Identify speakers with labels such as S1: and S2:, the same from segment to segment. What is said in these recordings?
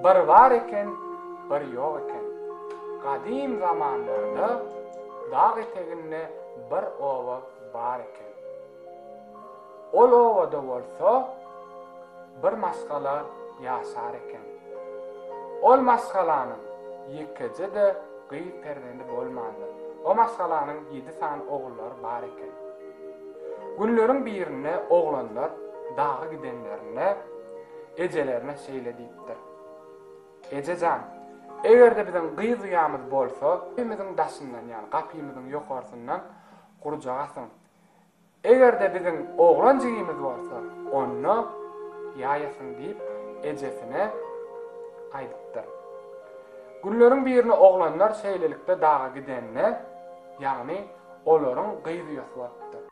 S1: Bir bar eken, bir ýok eken. Gadym zamanlarda dag eteginde bir oba bar eken. Ol obada bolsa bir maşgala ýaşar eken. Ol maşgalanyň ýekeje-de gyz perzendi bolmandyr. O maşgalanyň ýedi sany ogullary bar eken. Günleriň birinde oglanlar daga gidenlerinde ejelerine şeýle diýipdir, Eje jan, eger-de biziň gyz uýamyz bolsa, öýümiziň daşyndan, ýagny gapymyzyň ýokarsyndan gurjak asyň. Eger-de biziň oglan jigimiz bolsa, onda ýaýasyň diýip, ejesine aýdypdyr. Günleriň birinde oglanlar şeýlelikde daga gidende, ýagny olaryň gyz uýasy bolupdyr.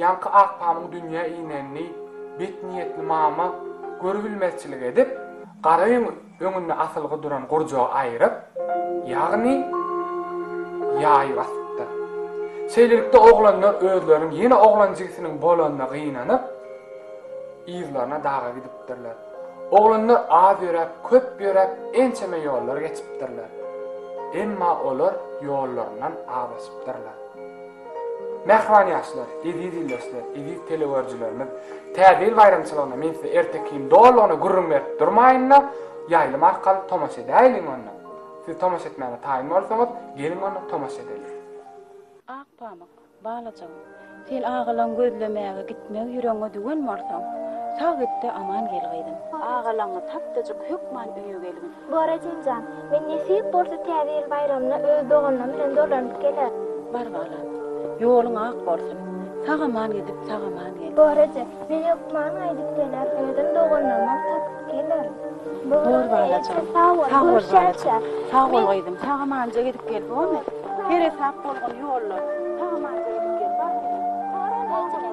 S1: Ýaňky Akpamyň dünýä inenini bet niýetli mama görübilmezçilik edip, gara öýüň öňünde asylgy duran gurjagy aýryp, ýagny ýaýy basypdyr. Şeýlelikde oglanlar özleriniň ýene oglan jigisiniň bolanyna gynanyp, yzlaryna daga gidipdirler. Oglanlar az ýöräp, köp ýöräp, ençeme ýollar geçipdirler. Emma olar ýollaryndan azaşypdyrlar. Mähriban ýaşlar, eziz ildeşler, eziz telegörüjilerimiz, Täze ýyl baýramçylygynda men size ertekini dolulygyna gürrüň berip durmaýyn-da, ýaýlym arkaly tomaşa edäýeliň onda. Siz tomaşa etmäge taýyn bolsaňyz, geliň onda tomaşa edeliň.
S2: Ak pamyk, Balajygym, sen agalaňy gözlemäge gitmegi ýüregiňe düwen bolsaň, sag git-de aman gel gyzym. Agalaňy tapdajyk hökman öýe gelgin.
S3: Bor ejem jan, men nesip bolsa täze ýyl baýramyna öz doganlarym bilen dolanyp gelerin.
S2: Bar balam, ýoluň ak bolsun. Sag-aman gidip, sag-aman gel.
S3: Bor eje, men hökman gaýdyp gelerin, özüm doganlarymam tapyp gelerin.
S2: Bor balajygym,
S3: sag bol,
S2: sag bol
S3: görüşýänçä.
S2: balajygym. Sag bol gyzym, sag-amanja gidip gel, bormy? Seresap bolgun ýolda. Sag-amanja gidip gel, bar gyzym.
S3: Bor eje.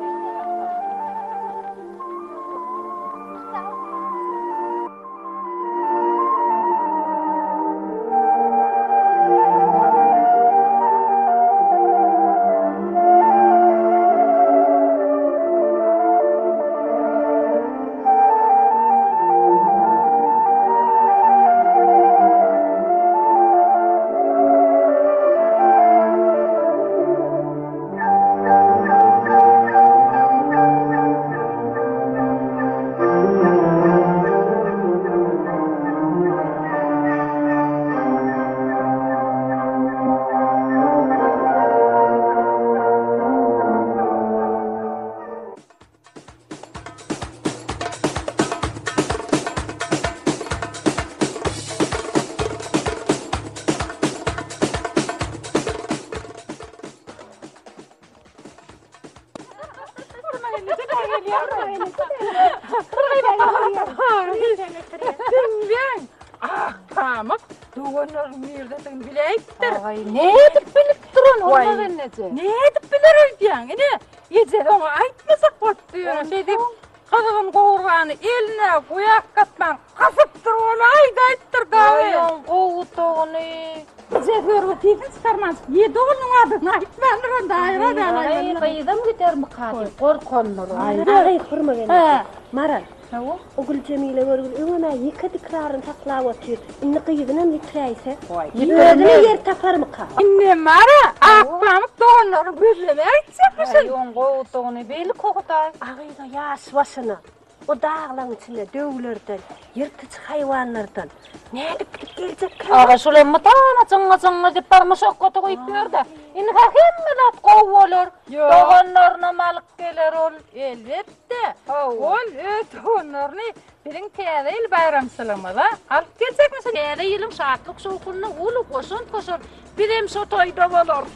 S4: Diňläň, ak pamyk doganlaryň nirdedigini biläýipdir.
S2: Aý, nädip bilipdir ony Hurma gelneje?
S4: Nädip biler öýdýäň? Ine, ejesi oňa aýtmajak bolupdy ýöne şeýdip gyzgyn gowurgany eline guýak gatman Gysypdyr ony aýdaýypdyr dagy.
S2: Aý oň gowudygyny.
S4: Ejesi görgü sesini çykarman ýedi oglunyň adyny aýtmandyr onda aýra däl
S2: Aý gyzym gidermika diýip gorkandyr.
S5: Aý hurma gelneje. Maral. Hawa. Oguljemile görgüli öňem-ä ýeke dikraryny saklap otyr. Indi gyzynam ýitiräýse. Özüne ýer taparmyka?
S4: Indem bar-a, Akpamyk doganlaryny gözlemäge gitjekmişin.
S2: Aý oň gowudygyny belki Hudaý.
S5: A gyz-a ýaş başyna. O daglaň içinde döwlerden, ýyrtyjy haýwanlardan nädip gidip geljekkä?
S2: Aga şol hem mydama jyňňy-jyňňy diýip bir muşakgaty guýup ýör-dä. Indi-hä hemme zat gowy bolar. Doganlarynam alyp geler ol.
S4: Elbetde. Ol öz doganlaryny biziň Täze ýyl baýramçylygymyza alyp geljekmiş.
S2: Täze ýylyň şatlyk-şowhunyna uly goşant goşar.
S4: Bizem şo toýda bolarys.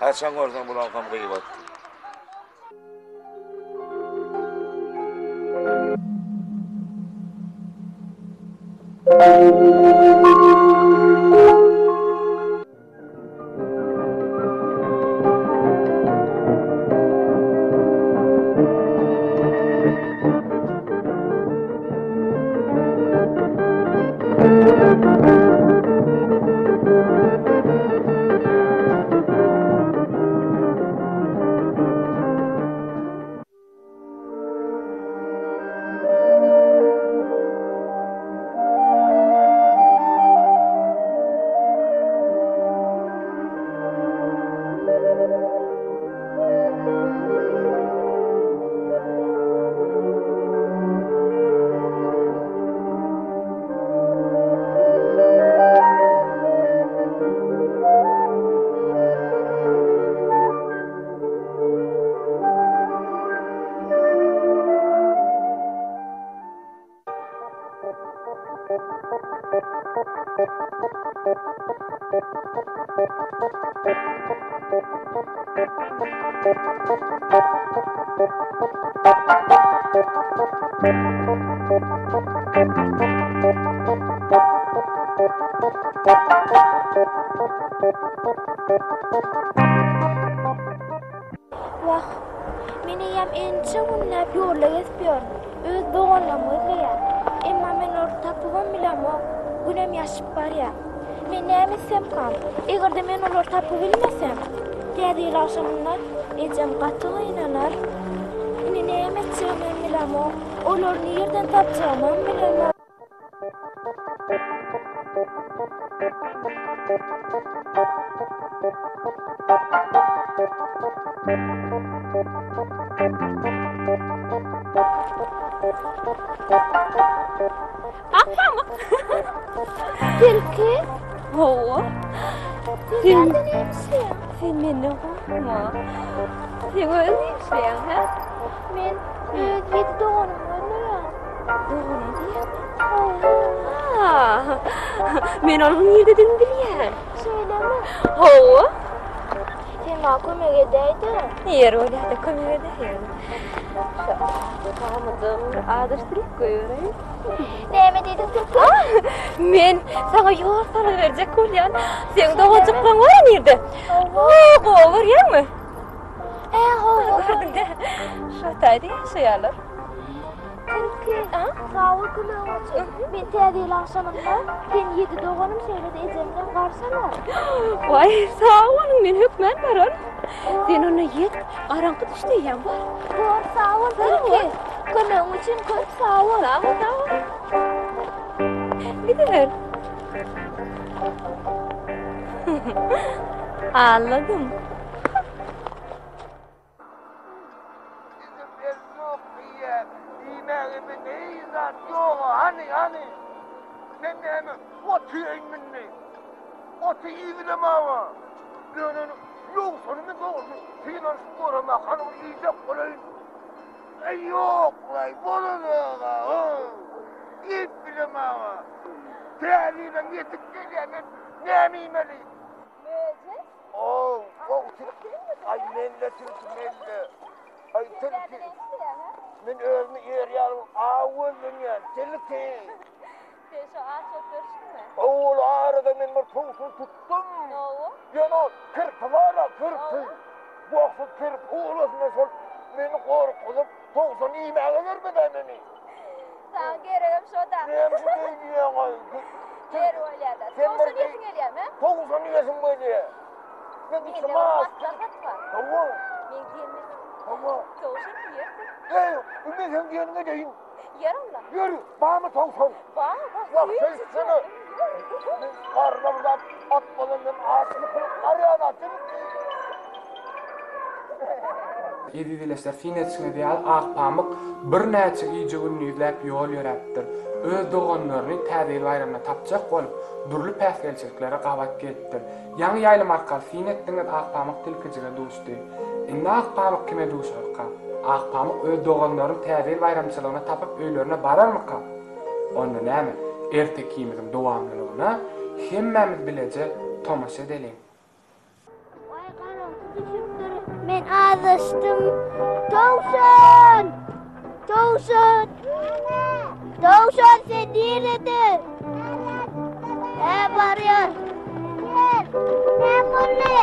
S6: Haçan görseň bulaňkam gybat.
S3: Wah, men eýýäm ençe günläp ýolda gezip ýörün. Öz doganlarymy gözleýän. Emma men olary tapybam bilemok. Günem ýaşyp barýar. Men näme etsemkam? Eger-de men olary tapyp bilmesem, Täze ýyl agşamynda ejem gaty gynanar. Indi näme etjegimem bilemok. Olary nirden tapjagymam bilemok.
S7: Akpamyk.
S3: Tilki.
S7: Hawa.
S3: Sen bärde näme işleýäň?
S7: Sen menden gorkma. Sen özüň näme işleýäň, hä?
S3: Men öz ýedi doganymy gözleýän.
S7: Doganyň diýýäň? Hawa. Men onuň nirededigini bilýän.
S3: Şeýlemi?
S7: Hawa.
S3: Sen maňa kömek edäý-de.
S7: Ýeri bolýa-da kömek edäýin. Şu pamyjygy azaşdyryp goýbereýin.
S3: Näme diýdiň tilki?
S7: Men saňa ýol salgy berjek bolýan. Seň doganjyklaň bar nirde? Hawa. Gowy görýäňmi?
S3: Hä, hawa.
S7: Gördüň-dä. Şo taýda ýaşaýarlar.
S3: Tilki, sag bol kömegiň üçin. Men täze ýyl agşamynda seni ýedi doganym şeýle-de ejem bilen garşy alaryn.
S7: Waý, sag boluň, men hökmän bararyn. Sen onda ýet, garaňky düşdi eýýäm, bar.
S3: Bor, sag bol, tilki. Kömegiň üçin köp sag bol.
S7: Sag bol, sag bol. Gidiber. Aldadym.
S8: Bizim el ýok diýýär. Diýmäge neý zat ýog-a, hany, hany? Men näme, ot iýeýinmi indi? Oty iýibilemag-a. Ýöne ýogsanymy dogrusy synanyşyp göremok, hany bir iýjek bolaýyn. Äý, ýok-laý, bolanok-a, iýip bilemag-a. Täze ýylam ýetip gelýär, men näme iýmeli?
S7: Möjek?
S8: Ow, ow, tilki. Aý, mende tilki, mende. Aý, tilki. Men özümi ýer ýaly aw gözlenýän, tilki.
S7: Sen şo aç bolup ýörşüňmi?
S8: Ow, ol arada men bir towşan tutdum.
S7: Hawa.
S8: Ýöne ol kirpi bar-a, kirpi. Wagtsyz kirpi olasynda şol meni gorkuzyp, towşan iýmäge bermedi-ä meni.
S7: Saňa geregem şo-da.
S8: Näme üçin beýdýäň-aý?
S7: Ýeri bolýa-da. Towşan iýesiň gelýärmi?
S8: Towşan iýesim gelýär. Men
S7: Mende bir maslahat bar.
S8: Hawa.
S7: Meň diýenime et.
S8: Hawa.
S7: Towşan iýersiň.
S8: Eý, men seň diýeniňe edeýin.
S7: Ýer onda.
S8: Ýeri, barmy towşan?
S7: Bar, bar.
S8: Wah, şeýtsene. Men garna bir zat atmadan men aç ýykylyp barýan-a,
S1: Eziz ildeşler, syn edişiňiz ýaly, Akpamyk birnäçe gije-gündizläp ýol ýöräpdir. Öz doganlaryny Täze ýyl baýramynda tapjak bolup, dürli päsgelçiliklere gabat gelipdir. Ýaňy ýaýlym arkaly syn etdiňiz, Akpamyk tilkijige duşdy. Indi Akpamyk kime duşarka? Akpamyk öz doganlaryny Täze ýyl baýramçylygyna tapyp öýlerine bararmyka? Onda näme, ertekimiziň dowamlylygyna hemmämiz bileje tomaşa edeliň.
S3: Waý garaňky düşüpdir. Men azaşdym. Towşan! Towşan! Towşan sen nirede? Hä barýan. Gel. Näme boldy?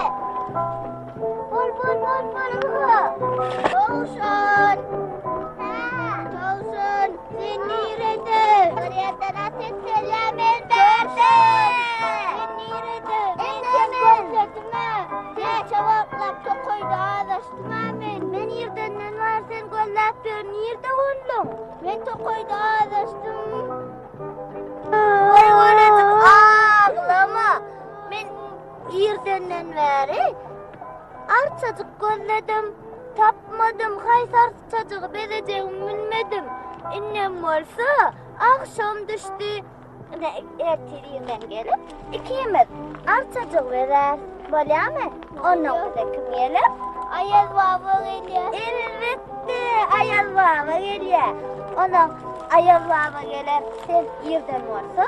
S3: Bol bol bol bol. Towşan! Towşan sen nirede? Barýan ateş gelýär men bärde. Sen nirede? Men seni gözledim-ä. Näçe wagtlap tokaýda azaşdym-a men. Men irdenden bäri seni gözläp ýörün. Nirde bolduň? Men tokaýda azaşdym. Goý bolajyk aglama. Men irdenden bäri arçajyk gözledim. Tapmadym. Haýsy arçajygy bezejegimi bilmedim. Indem bolsa agşam düşdi. Ine, ertir irden gelip, ikimiz arçajyk bezäris. Bolýarmy? Ondan bize kim geler? Aýaz baba gelýär. Elbetde, Aýaz baba gelýär. Ondan Aýaz baba geler, sen irden bolsa,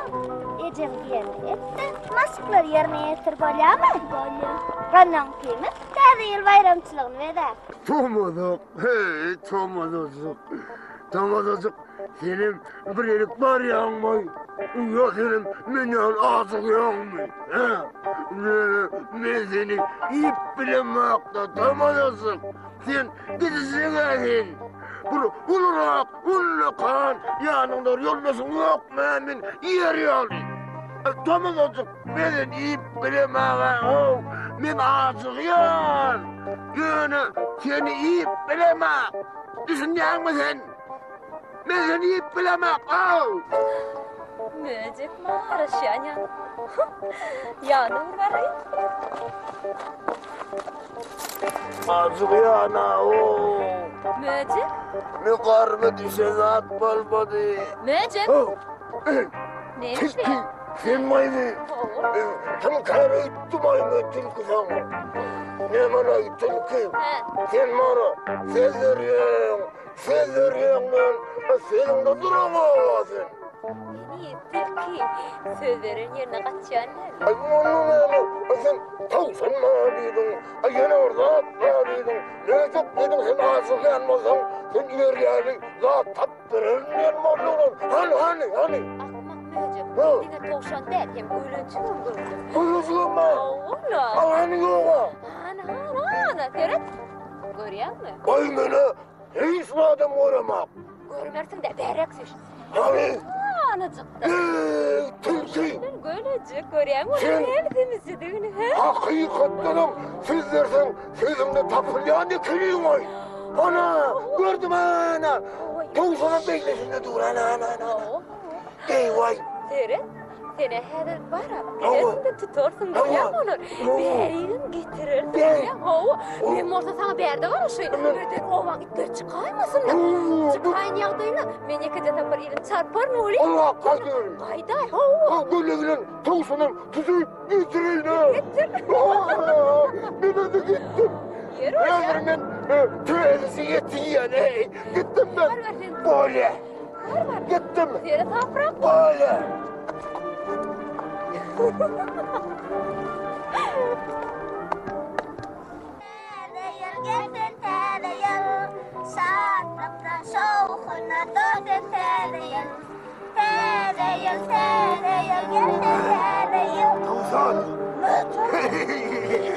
S3: ejem diýenini et-de, maşklary ýerine ýetir, bolýarmy? Bolýar. Ondan ikimiz Täze ýyl baýramçylygyny bezäris.
S8: Tomazak, heý, tomazajyk, tomazajyk. Senem bir erik barýaňmy? Ýa senem men ýaly ajygýaňmy? Hä? Men seni iýip bilemok-da, tamalasyk. Sen gidişiň-ä sen. Bir ulurak, ullakan ýanyňda ýoldaşyň ýokmy, men iýer ýaly? Tamalasyk, men seni iýip bilemok-a, how. Men ajygýan. Ýöne seni iýip bilemok. Düşünýäňmi sen? Men seni iýip bilemok, aw!
S7: Möjek maňa garaşýan ýaly. Ýanyna bir baraýyn.
S8: Ajygýan-a, ow!
S7: Möjek?
S8: Men garnyma düşen zat bolmady.
S7: Möjek? Ne
S8: Tilki, sen maýmy? Kim kär öýtdi maýmy tilki saňa? Näme-laý tilki? Sen maňa söz berýäň. Söz berýäň men, sözüňde duraňok-a sen.
S7: Heniz tilki söz beren ýerine gaçýan däldir.
S8: Aý, onda näme, sen towşan maňa diýdiň, aý, ýene bir zat bar diýdiň, nätjek diýdiň, sen ajygýan bolsaň, sen iýer ýaly zat tap bererin diýen bolduň. Hany, hany, hany?
S7: Akmak möjek, diňe towşan däl, hem gölejigem gördüm.
S8: Gölejigem bar?
S7: Hawa-la.
S8: Aý, hany ýog-a?
S7: Hany, hany, hany, seret. Görýäňmi?
S8: Aý, men-ä Hiç zadam göremok.
S7: Görmersiň-dä, bäräk süýş.
S8: Hany?
S7: Anajykda.
S8: Eý, tilki!
S7: Sen gölejik görýäňmi onuň näme semizjedigini, hä?
S8: Hakykatdanam söz berseň, sözüňde tapylýan ekeniň-oý. Ana, gördüm, ana. Towşanam beýlesinde dur, ana, ana, ana. Eý, waý.
S7: Seret. Sen-ä häzir barap gidersiň-de tutarsyň bolýamy olary? Bärigem getirersiň bolýamy? Hawa, men bolsa saňa bärde garaşaýyn. Birden obaň itleri çykaýmasynlar. Çykaýan ýagdaýynda men ýekeje sapar elimi çarparyn welin.
S8: Allah gaýdyberin.
S7: Gaýdaý, hawa.
S8: Ha, göle bilen towşanam tutup getireýin-ä.
S7: Getir.
S8: Men indi gitdim.
S7: Ýör bolýa.
S8: Häzir men täzesi ýetýän, eý. Gitdim men.
S7: Bar, bar sen.
S8: Bolýa.
S7: Bar bar.
S8: Gitdim.
S7: Seni saprak.
S8: Bolýa.
S3: Täze ýyl gelsin täze ýyl Şatlykdan şowhuna dolsun täze ýyl Täze ýyl täze ýyl gelsin täze ýyl
S8: Towşan.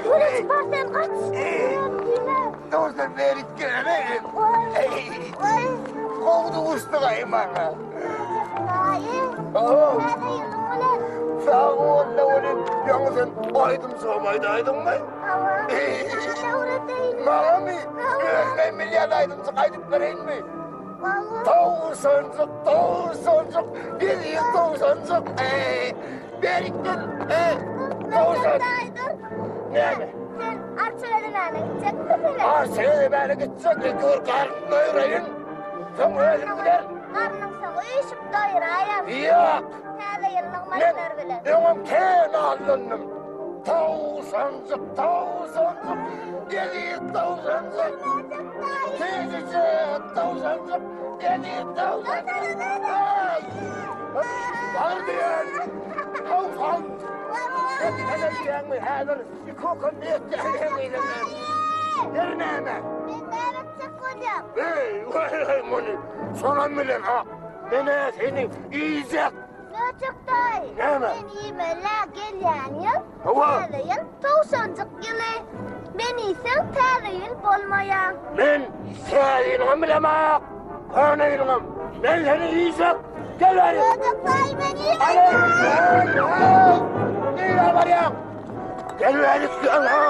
S3: Güneş bar sen gaç.
S8: Towşan beri gel. Kowdy uçdy maňa.
S3: Daýy. Täze ýylyň bilen.
S8: Sag bol welin, ýaňy sen aýdym saz aýdaýdyňmy?
S3: Hawa. Saňa öwredeýin.
S8: Maňamy? Özüme bilýän aýdymjyk aýdyp bereýinmi? Towşanjyk, towşanjyk, eziz towşanjyk. Berik gel. Towşan. Näme?
S3: Sen arça ödemäne gitjekmi sen?
S8: Arça ödemäne gitjek, ilki bir garnymy doýuraýyn. Soň özüm giderin.
S3: Garnyň soň üýşüp doýuraýar.
S8: Ýok.
S3: Täze ýyl nygmatlary bilen.
S8: Men öňem kän allandym. Towşanjyk, towşanjyk. Eziz towşanjyk! Tizije towşanjyk! Eziz towşanjyk! Aý! Bar diýen! Towşan! Sen diýäňmi häzir iki okan etýän gyzym. Ýer näme?
S3: Men näme etjek bolýaň?
S8: Eý, weý, muny şonam bilen-ak. Men-ä seni iýjek.
S3: Möjek daýy.
S8: Näme?
S3: Men iýmeli-ä gelýän ýyl.
S8: Hawa.
S3: Täze ýyl towşanjyk ýyly. Men iýseň täze ýyl bolmaýar.
S8: Men täze ýylyňam bilemok, köne ýylyňam. Men seni iýjek. Gel bäri.
S3: Möjek daýy men iýmeli.
S8: Nirä barýaň? Gel bäri, gel ha.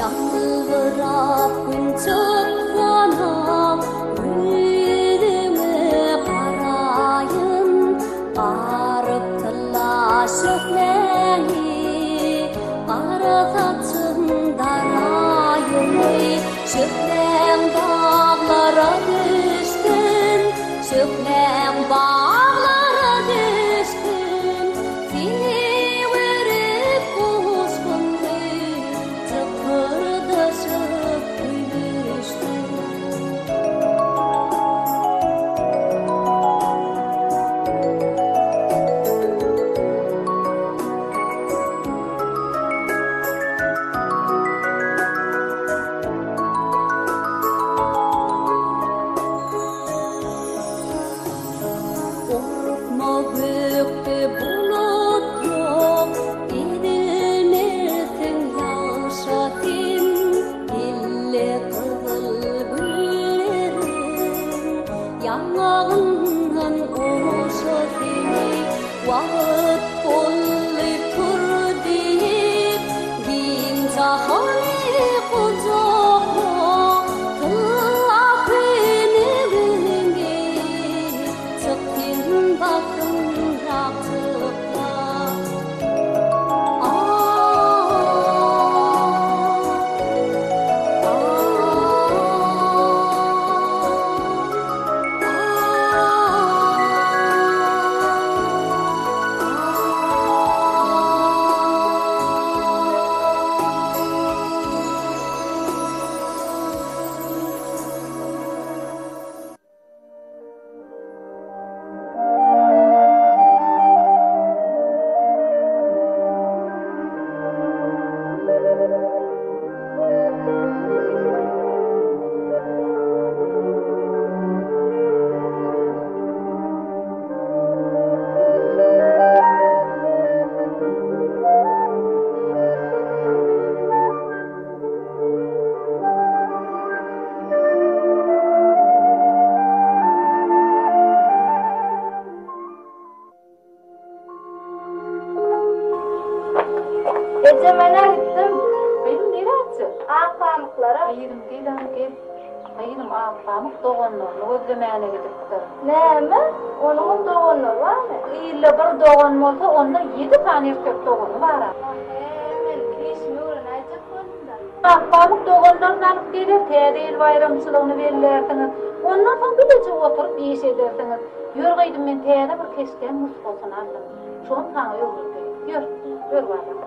S7: Ýalbyrap gün çyksanam, Ýüzüňe garaýyn, Garyp tylla şöhläňi, Gara saçyň daraýyn. Şöhläň daglara düşsün, Şöhläň baglara düşsün, Seni görüp guşgunly, Jykyrdaşyp gülüşsün. Gorkma gökde bulut ýok, Ezilmersiň ýagşa sen. Elle gyzyl gülleriň Ýaňagyndan ogşa seni. Wagt boldy tur diýip, Giň jahany gujakla. Tylla köýnegiň geý, Çyk sen basymrak çykla.
S3: Eje men-ä gitdim.
S2: Gyzym nirä gitjek?
S3: Ak pamyklara.
S2: Gyzym gel hany gel. Gyzym Ak pamyk doganlaryny gözlemäne gidipdir.
S3: Näme? Onuňam doganlary barmy?
S2: Ilde bir dogan bolsa onda ýedi sany erkek dogany bar-a.
S3: Wah-e, men işimi öwrenäýjek boldum-da.
S2: Ak pamyk doganlaryny alyp geler, Täze ýyl baýramçylygyny bellärsiňiz. Ondan soň bileje oturyp iş edersiňiz. Ýör gyzym men täze bir keşdäň nusgasyny aldym. Şony saňa öwredeýin. Ýör, ýör balam.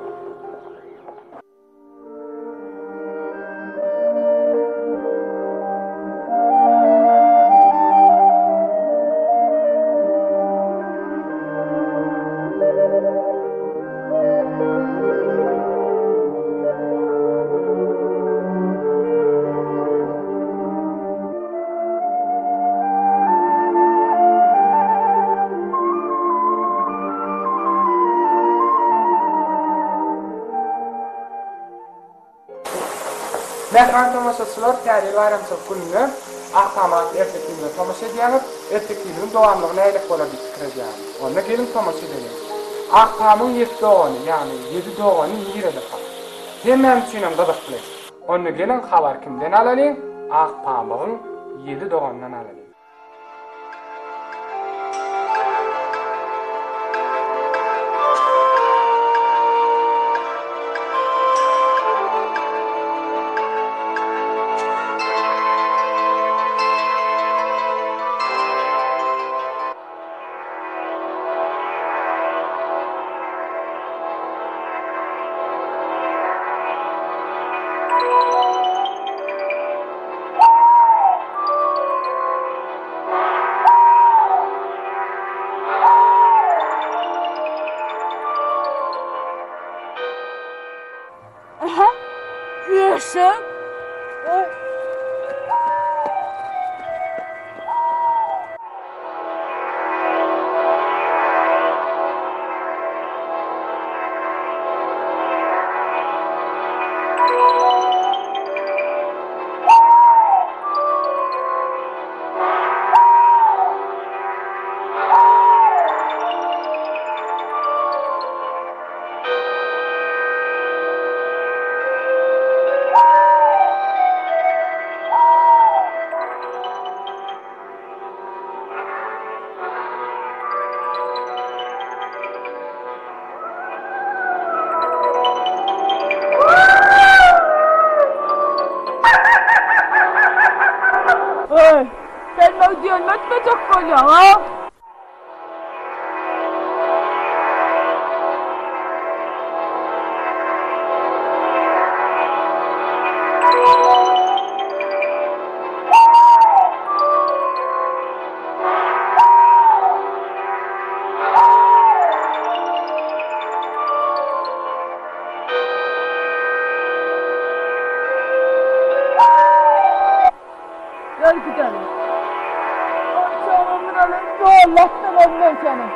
S1: Mähriban tomaşaçylar, Täze ýyl baýramçylyk gününde Ak Tam atly ertekimize tomaşa edýäňiz. Ertekimiziň dowamlygy nähilek bolar diýip pikir edýäňiz? Onda geliň tomaşa edeliň. Ak Tamyň ýedi dogany, ýagny ýedi dogany nirede? Hemmämiz üçinem gyzykly. Onda geliň habar kimden alalyň, Akpamygyň ýedi doganyndan alalyň.
S4: Aha, eşek. Öý, sen maňa diýenmetmejek bolýaň, a? Gel gidelim. Akşamımın alın zorlattım ben seni.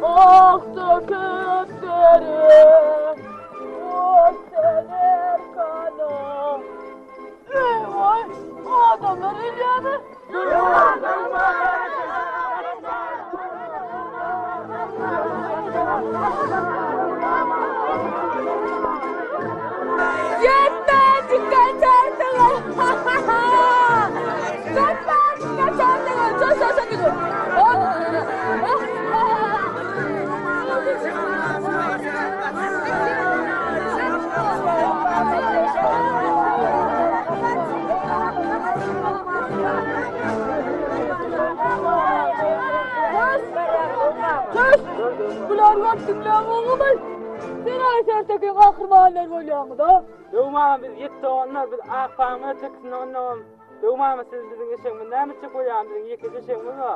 S4: Aksa köpleri, gösterir kana. Eyvah, adamlar ölüyor Ýetmezçik gaçarsyňyz! Ýetmezçik gaçarsyňyz! Çöz, çöz, çöz! Çöz! Bular gördüňler goňumy? Sen aýserteki gahrymanlar bolýaňyz-a?
S1: Döw mama biz ýet doganlar biz ak pamyk ertekisinde onnoňam Döw mama siz biziň eşegimizi näme etjek bolýaňyz biziň ýekeje eşegimiz bar.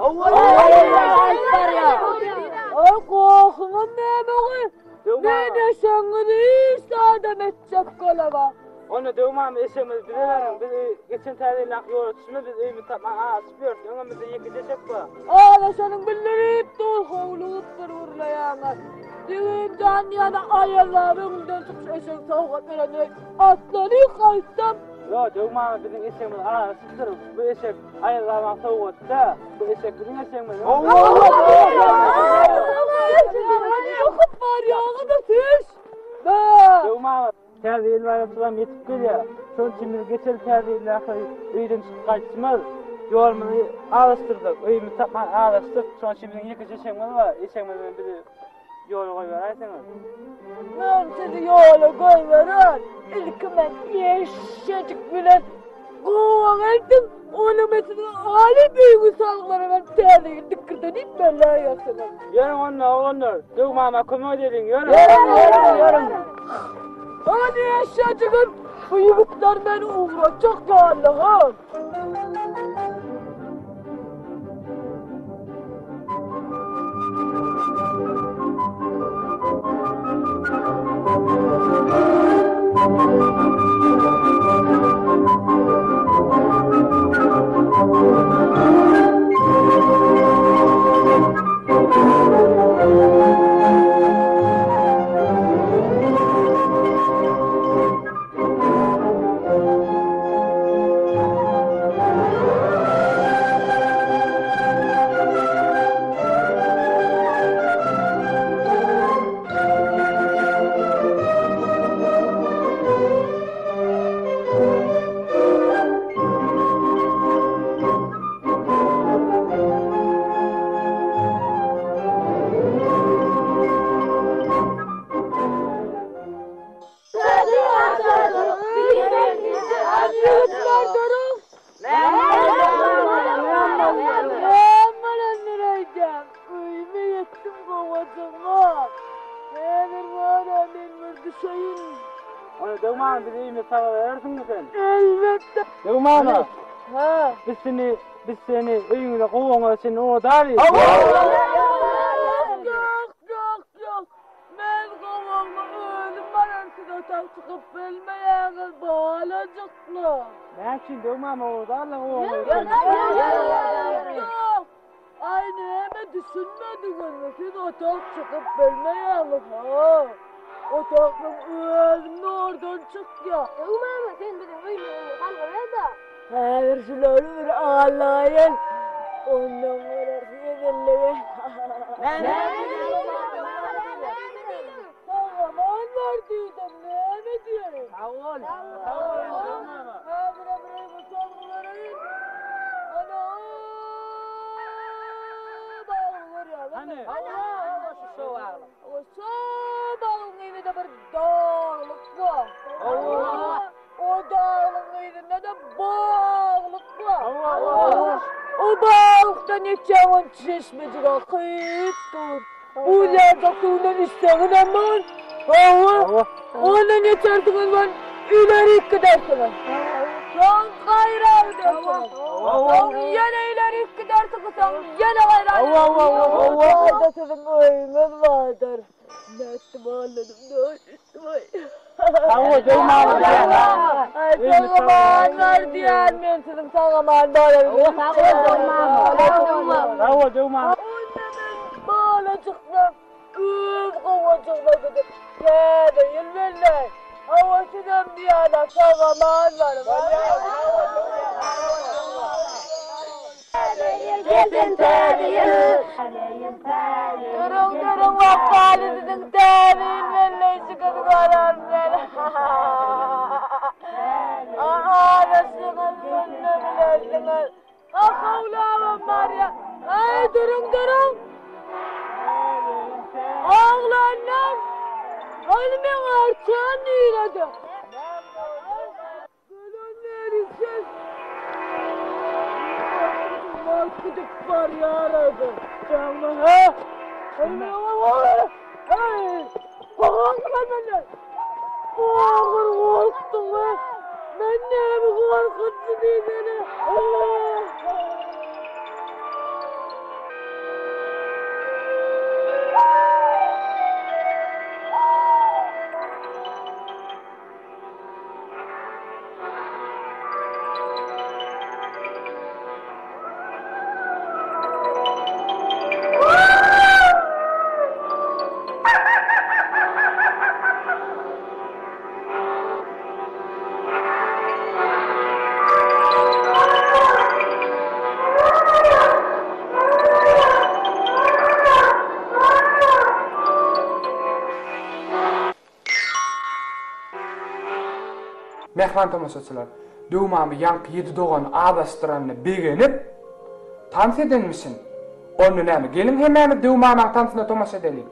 S4: Oý gohuňam näme goý? Men eşegiňizi hiç zadam etjek bolama.
S1: Onda döw mama eşegimizi bize beriň biz geçen täze ýyldaky ýola düşme biz öýümizi tapman azaşyp ýörüs öňem bizde ýekeje eşek bar.
S4: Azaşanyň bildirip dur howlugyp bir gürleýäňiz. Jigim jan diýene aýazbaba öňünden çykyş eşegi sowgat berendir. Atlany gaýtsam.
S1: Ýok, döw mama biziň eşegimiz azaşypdyr. Bu eşek Aýazbabaň sowgaty-da. Bu eşek biziň eşegimiz.
S4: Ýokup barýaňyz-da siz.
S1: Döw mama, täze ýyl baýramçylygam ýetip gelýär. Şonuň üçin biz geçen täze ýyldaky öýden çykyp gaýtşymyz, ýolumyzy azaşdyrdyk. Öýümizi tapman azaşdyk. Şonuň üçin biziň ýekeje eşegimiz bar. Eşegimiz bilen bizi Ýola goýberäýseňiz.
S4: Men sizi ýola goýberin. Ilki men eşejik bilen.
S9: Gowaga eltip, onuň men siziň alyp öýüňiz salgylara berip täze ýyl dikirde diýip belläýersiňiz.
S10: Ýörüň onda oglanlar, Döw mama kömek edeliň, ýörüň.
S9: Ýörüň, ýörüň, ýörüň. Hany eşejigim, bu ýigitler meni ugratjak ýaly-ha.
S10: Biz seni, biz seni öýüňize gowaňa çenli odarys.
S9: Ýok, ýok, ýok. Men gowagyma özüm bararyn, siz otag çykyp bilmeýäňiz, balajyklar.
S10: Näme üçin döw mama odarlar gowagyňa?
S9: Ýok, ýok. Aý näme düşünmediňizmi, siz otag çykyp bilmeýäňiz, ha? Otagdan özüm zordan çykýan.
S7: Döw mama, sen biziň öýümizi salgy ber-de.
S9: Häzir şulary bir alaýyn, ondan görersiň edelligi. Sag-aman bar diýdim, näme diýerin?
S10: Sag bol, sag bol Döw mama.
S9: Häzirem bir öýüňe salgy bereýin. Ana, o bagyny görýäňizmi?
S10: Hany? Hawa, şu şo baglyk.
S9: O şo bagyň yzynda bir daglyk bar.
S10: Hawa.
S9: O daglygyň yzynda-da baglyk bar. O baglykdan geçýän on çeşmejik akyp dur. Buz ýaljak suwundan içseňizem bor. Hawa. Ondan geçersiňiz bol, ilerik gidersiňiz. Soň gaýra gidersiňiz. Soň ýene ilerik gidersiňiz, soň ýene gaýra gidersiňiz. Hawa. Siziň öýüňiz bardyr. Nätdim ağladım ne
S10: Hawa, döw mama.
S9: Sag aman bar diýen men siziň sag aman balarym.
S10: Sag bol döw mama. Sag bol döw mama.
S9: Onda men balajyklar öz gowajygyma gidip täze ýyl belläý. Hawa sizem diýýän sag aman baryň.
S11: Täze ýyl gelsin täze ýyl.
S9: Duruň duruň wakaly siziň täze ýyl belleýşiňizi görerin men. Araşyňyz munda bilersiňiz. Ahawlabam barýa. Aý duruň duruň. Oglanlar. Hany meň arçan nirede? Görenlerisiz. Gidip barýardy. Jaňma ha? Hey! Gorkma menden. Ogur gorkduň we men näme gorkunçy diýsene.
S1: Mähriban tomaşaçylar, Döwmamy ýaňky ýedi dogany azaşdyranyna begenip, tans edenmişin. Onda näme, geliň hemmämiz Döwmamaň tansyna tomaşa edeliň.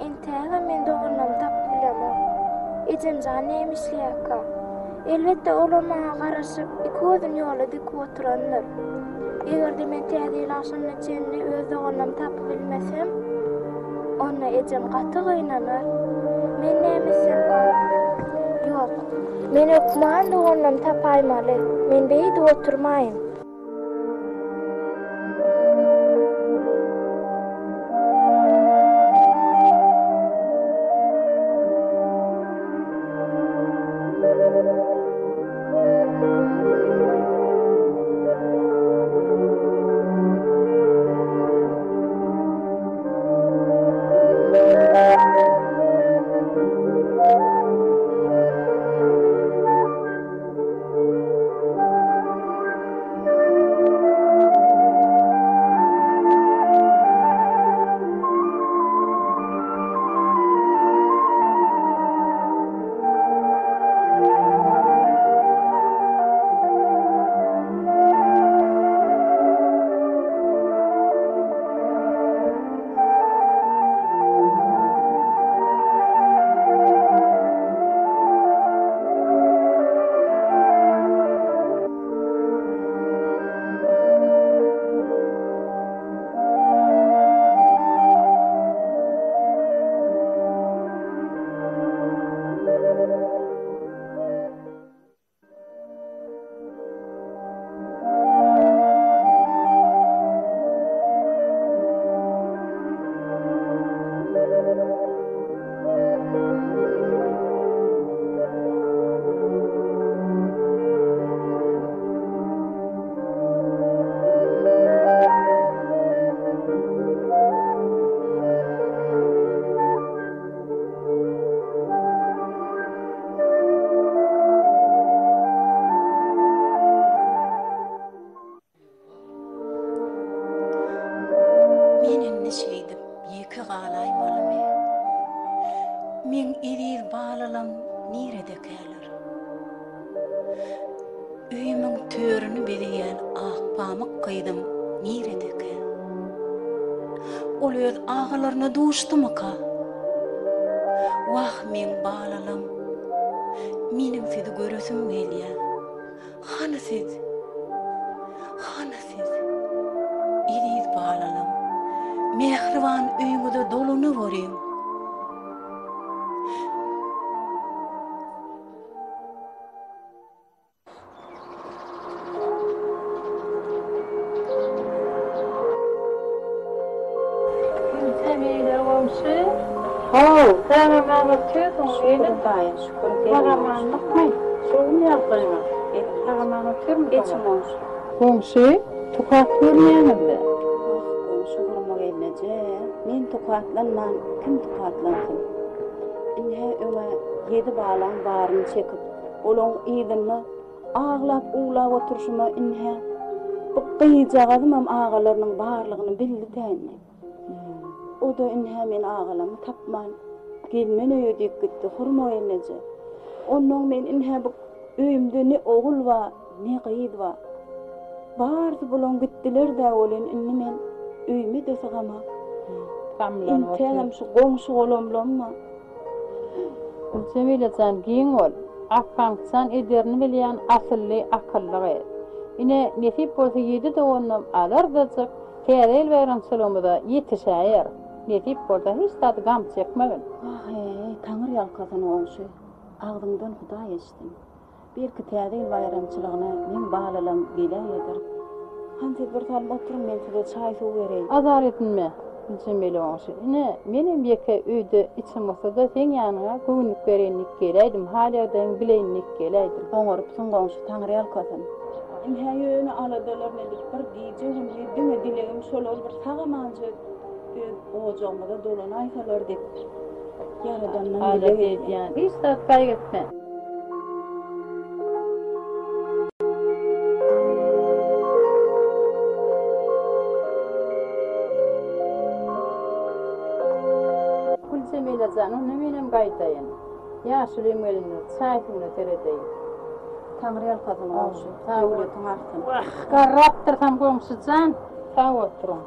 S3: Entägem men doganlarymy tapyp bilemok. Ejemjan näme işleýärka? Elbetde, olam maňa garaşyp, iki gözüni ýola dikip oturandyr. Eger-de men Täze ýyl agşamyna çenli öz doganlarymy tapyp bilmesem, onda ejem gaty gynanar. Men näme etsemkäm? Ýok, men hökman doganlarymy tapaýmaly. Men beýdip oturmaýyn.
S12: Men indi şeýdip ýeke galaýmalymy? Meň eziz balalam niredekäler? Öýümiň törüni bezeýän Akpamyk gyzym niredekä? Ol öz agalaryna duşdumyka? Wah, meň balalam, meniň sizi göresim gelýär. Hany siz? Hany siz? Eziz balalam, mähriban öýüňize dolanaweriň.
S4: Jemile goňşy. How, sag-aman otyrsyň,
S13: Şükür Hudaýa, şükür.
S4: Sag-amanlykmy? Şu gün ýagdaýyňyz? Sag-aman otyrmysyňyz?
S13: Geçiň goňşy.
S4: Goňşy, tukat görünýäňiz-le.
S13: Wah, goňşy Hurma gelneje, men tukatlanman, kim tukatlansyn? Ine, öň-ä ýedi balaň baryny çekip, olaň yzynda Aglap-uwlap oturyşyma ine, bu gyzjagazymam agalarynyň barlygyny bildi-dä indi. O-da ine men agalamy tapman, gelmen öýe diýip gitdi, Hurma gelneje. Onnoň men ine bu öýümde ne ogul bar, ne gyz bar. Barysy bulaň gitdiler-dä welin indi men öýüme-de sygamak. Entägem şu goňşy-golamlamma.
S4: Jemile jan giň bol. Akpaňkjan ederini bilýän asylly akylly gyz. Ine nesip bolsa ýedi doganynam alardajyk täze ýyl baýramçylygymyza ýetişäýer. Nesip bolsa hiç zat gam çekmegin.
S13: Wah-eý, Taňry ýalkasyn goňşy. Agzyňdan Hudaý eşitsin. Belki täze ýyl baýramçylygyna meň balalam geläýedir. Hany siz bir salym oturyň men size çaý-suw bereýin.
S4: Azar edinme, Jemile goňşy. Ine, menem ýeke öýde içim gyssada seň ýanyňa göwünlik bereýin diýip geläýdim, hal-ýagdaýyňy bileýin diýip geläýdim.
S13: Oňarypsyň goňşy, Taňryýalkasyn. Ine ýöne aladalaryny edip bir gije-gündiz diňe dilegim şolar bir sag-amanja öz ojagymyza dolanaýsalar diýip Ýaradandan dileg edýän.
S4: Hiç zat gaýgy etme. Güljemile jan, onda menem gaýdaýyn. Ýaşulym gelindir, çaý-suwuna seredeýin.
S13: Taňry ýalkasyn goňşy, döwletiň artsyn.
S4: Wah, garrapdyrsam goňşy jan, sag oturyň.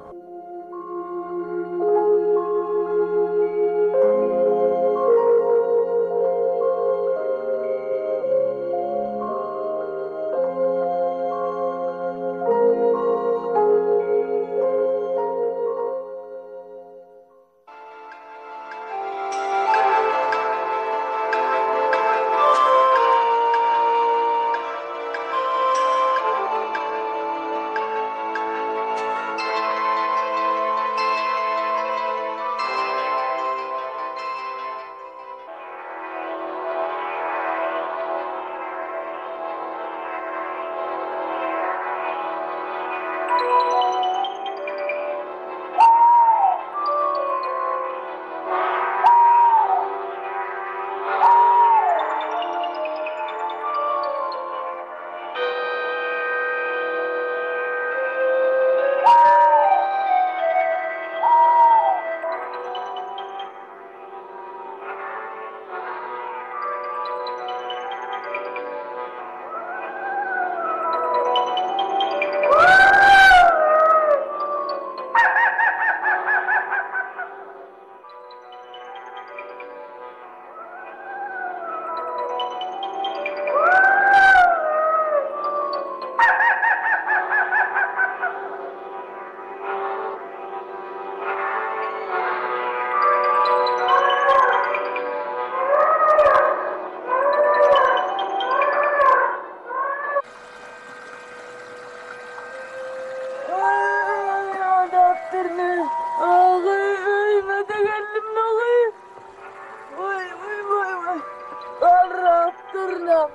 S9: Ondan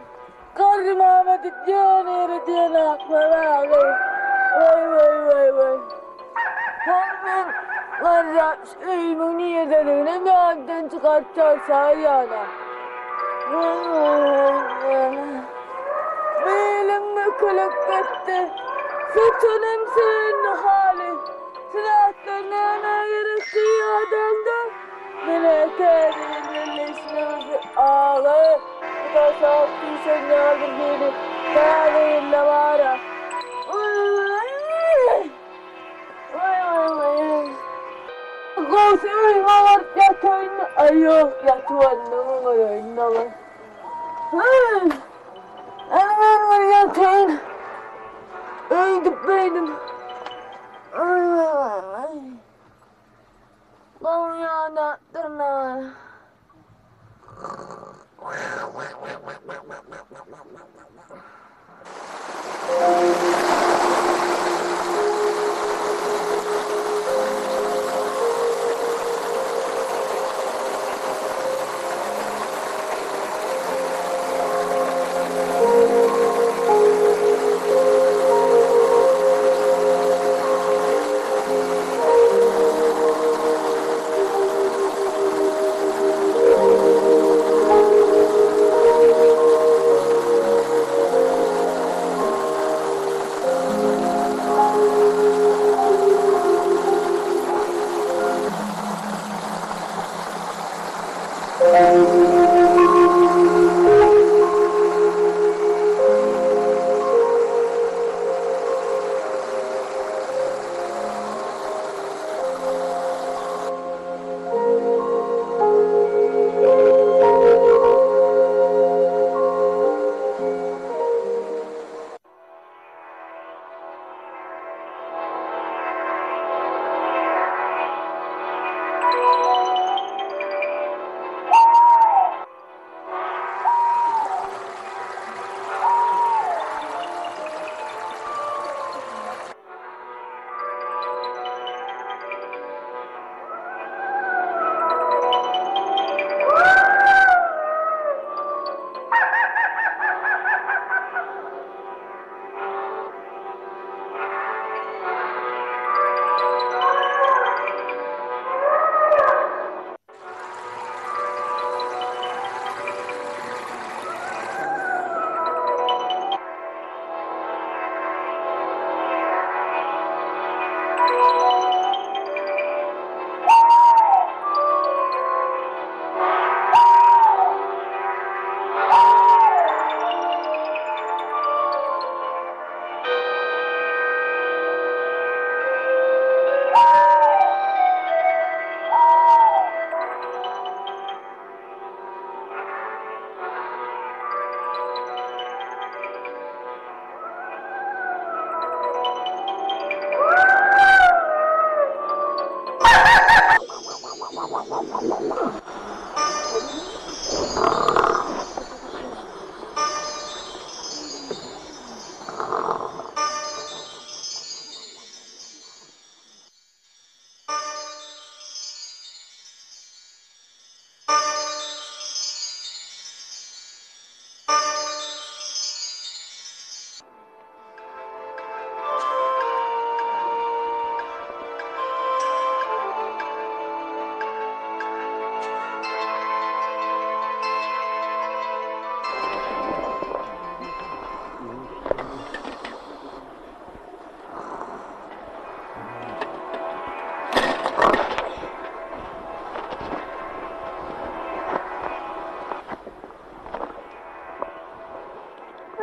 S9: Garry mama diýip ýöne ýere diýen aklar agy. Waý waý waý waý. Hol men garrap şu öýümiň niredeliginem ýatdan çykartjak şaýana. Waý waý waý. Belim bükülip gitdi. Sütünim süýndi haly. Şu zatlar nämä gerek diý adamda. Menä täze ýyl belleýşine Aga, bu daşak düşen ýaly bir hili täze ýylda bar-a. Gowsy öýüme baryp ýataýyn. Aý ýok, ýatybandan oňaraýyn dagy. Hany men bir ýataýyn. Öýdüp beýdip. Gowy ýadatdyrlar.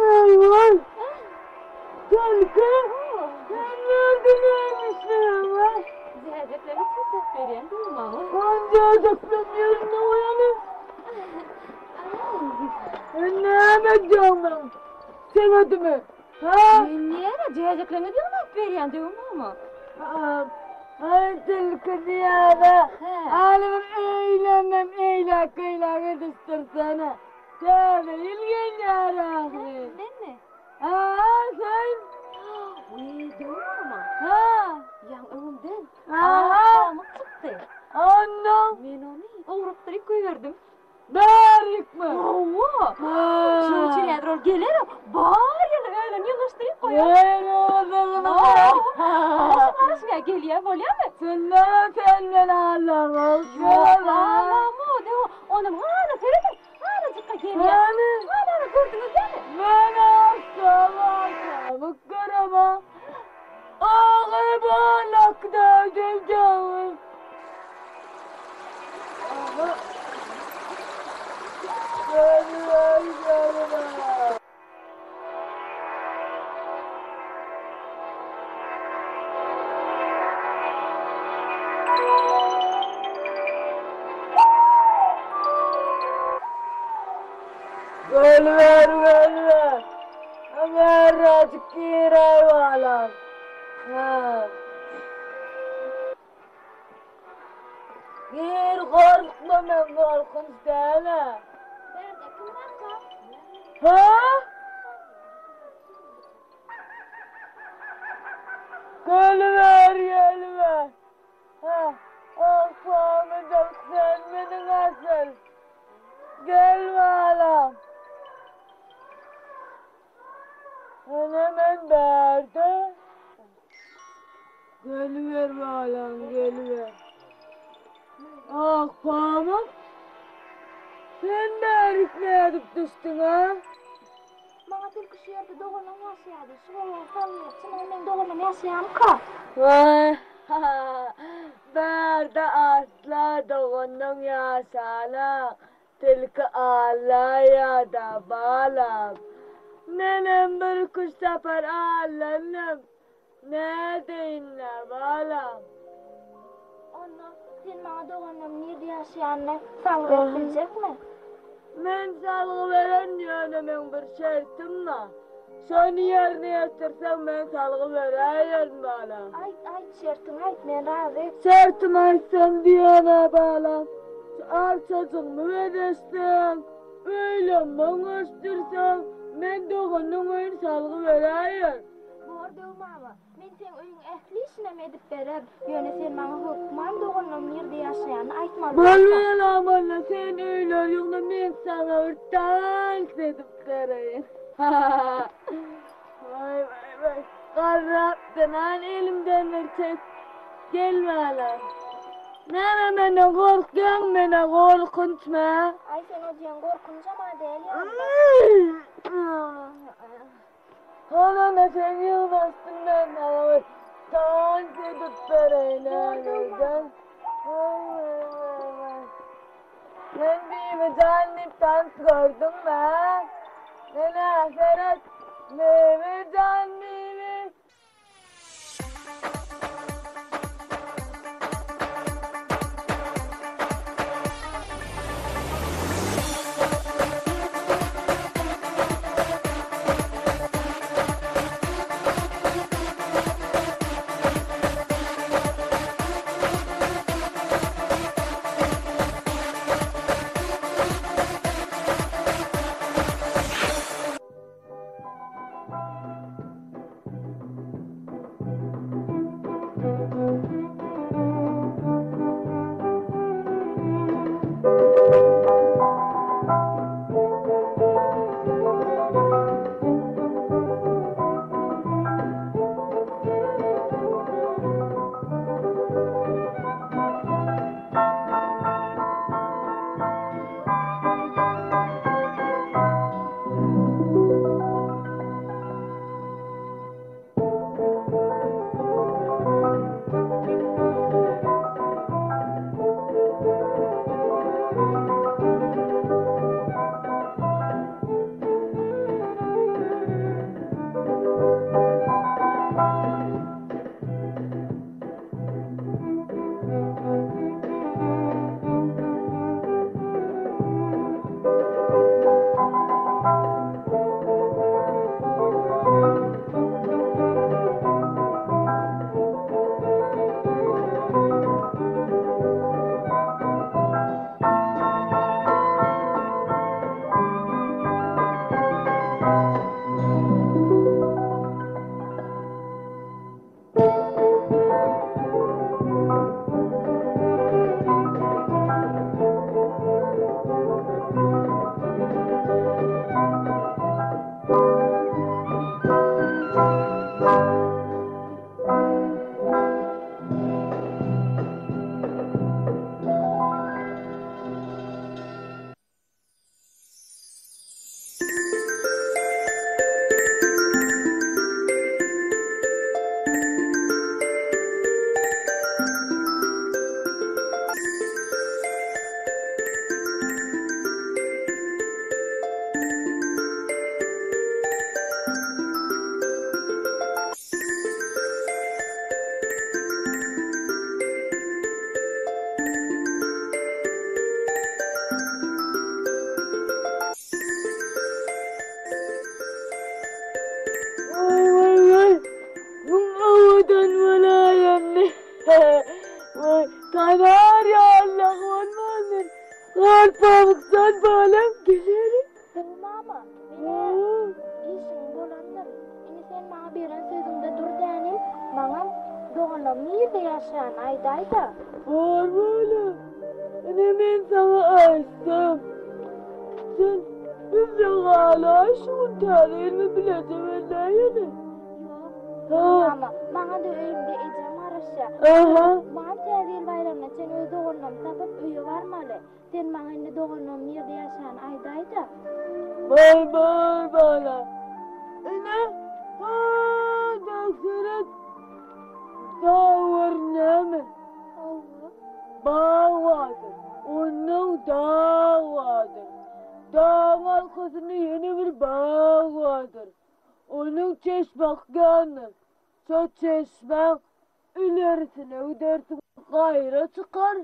S9: Eý-waý! Tilki, sen nirde nämişleň, a?
S7: Jäjekleri çöplöp berýän diýdim maňa.
S9: Sen jäjekleň ýerine goýaly. Sen näme edýäň meň sebedimi, hä?
S7: Men näme, jäjekleňe ýygnap berýän diýdim mama.
S9: Aý, tilki diýýän-ä. Hany bir öýlenden eýläk-beýläk edişdirsene. Täze ýyl gelýär ahyry.
S7: Menmi?
S9: Ha, sen.
S7: Wiý, döw mama.
S9: Ha.
S7: Ýaň öňümden.
S9: Aha.
S7: Pamyk çykdy.
S9: Onda.
S7: Men ony ogrupdyryp goýberdim.
S9: Bärikmi?
S7: Hawa. Şonuň üçin häzir ol gelerem, bar ýaly özüni ýygyşdyryp goýar. Garaşyň, garaşyň, gelýär, bolýarmy?
S9: Senden senden Allah'ım.
S7: Ýok, Allah'ım, dewa. Onuň hana serediň, hanajykka gelýär.
S9: Hany?
S7: Hana, gördüňiz dämi?
S9: Men asla çabuk göremem. Agy balak döwdüm. Geliver geliver. Geliver geliver. Ömer giray balam. Ha. Gir gorkma men gorkunç däl-ä.
S3: Bärde kim barka?
S9: Ha? Geliver geliver. Ha, Akpamyk sen meniň asyl. Gel balam. Ene men bärde. Geliver balam geliver. Akpamyk. Sen bärik nädip düşdüň a?
S3: Maňa tilki şu ýerde doganyň ýaşaýardy. Şu gowagy salgyýet. Çynyňy meň doganym ýaşaýarmyka?
S9: Waý, bärde asla doganyň ýaşanak. Tilki allaýa-da, balam. Menem birküç sapar allandym. Nädeýin-dä, balam.
S3: Onda sen maňa doganlaryň nirde ýaşaýanyny salgy berip biljekmi?
S9: Men salgy bererin, ýöne meň bir şertim bar. Şony ýerine ýetirseň, men salgy beräýerin, balam.
S3: Aýt, aýt, şertiňi aýt, men razy.
S9: Şertimi aýtsam diýen-ä, balam, şu arçajygymy bezeşseň, öýlenme oňuşdyrsaň, men doganyň öýüni salgy beräýerin.
S3: Bor, döw mama. Men seň öýüň ähli işinem edip bererin. Ýöne sen maňa hökman doganlaryň nirde ýaşaýanyny aýtmaly
S9: Bol balam onda sen öýler ýygna men saňa bir tans edip bereýin. Waý waý waý garrapdyn han elimden bir çek gel balam. Näme menden gorkýaň menä gorkunçmy?
S3: Aý sen o diýen gorkunjam-a däl ýaly-la.
S9: Hany sen ýygnaşdyn men saňa bir tans edip bereýin häzirden. Sen Bibijan diýip tans gördüňmi hä? Menä seret Bibijan Bibi. seniň?
S3: Döw mama, men-ä işiň bolandyr. Indi sen maňa beren sözüňde dur dänim, maňam doganlaryň nirde ýaşaýanyny aýdaý-da.
S9: Bar balam, ine men saňa aýtsam, sen bizde galaý şu gün täze ýylymy bileje belläýeli.
S3: Ýok, mama, maňa-da öýümde ejem garaşýar.
S9: Aha.
S3: Maňam täze ýyl baýramyna çen öz doganlarymy tapyp öýe barmaly. Sen maňa indi doganlaryň nirde ýaşaýanyny aýdaý-da.
S9: Bar, bar, bala. Ine, ha-da seret. Dag görünýärmi?
S3: Hawa.
S9: Bag bardyr. Onnoň dag bardyr. Dagyň arkasynda ýene bir bag bardyr. Onuň çeşme akýandyr. Şo çeşmäň ilerisine gidersiň, gaýra çykar,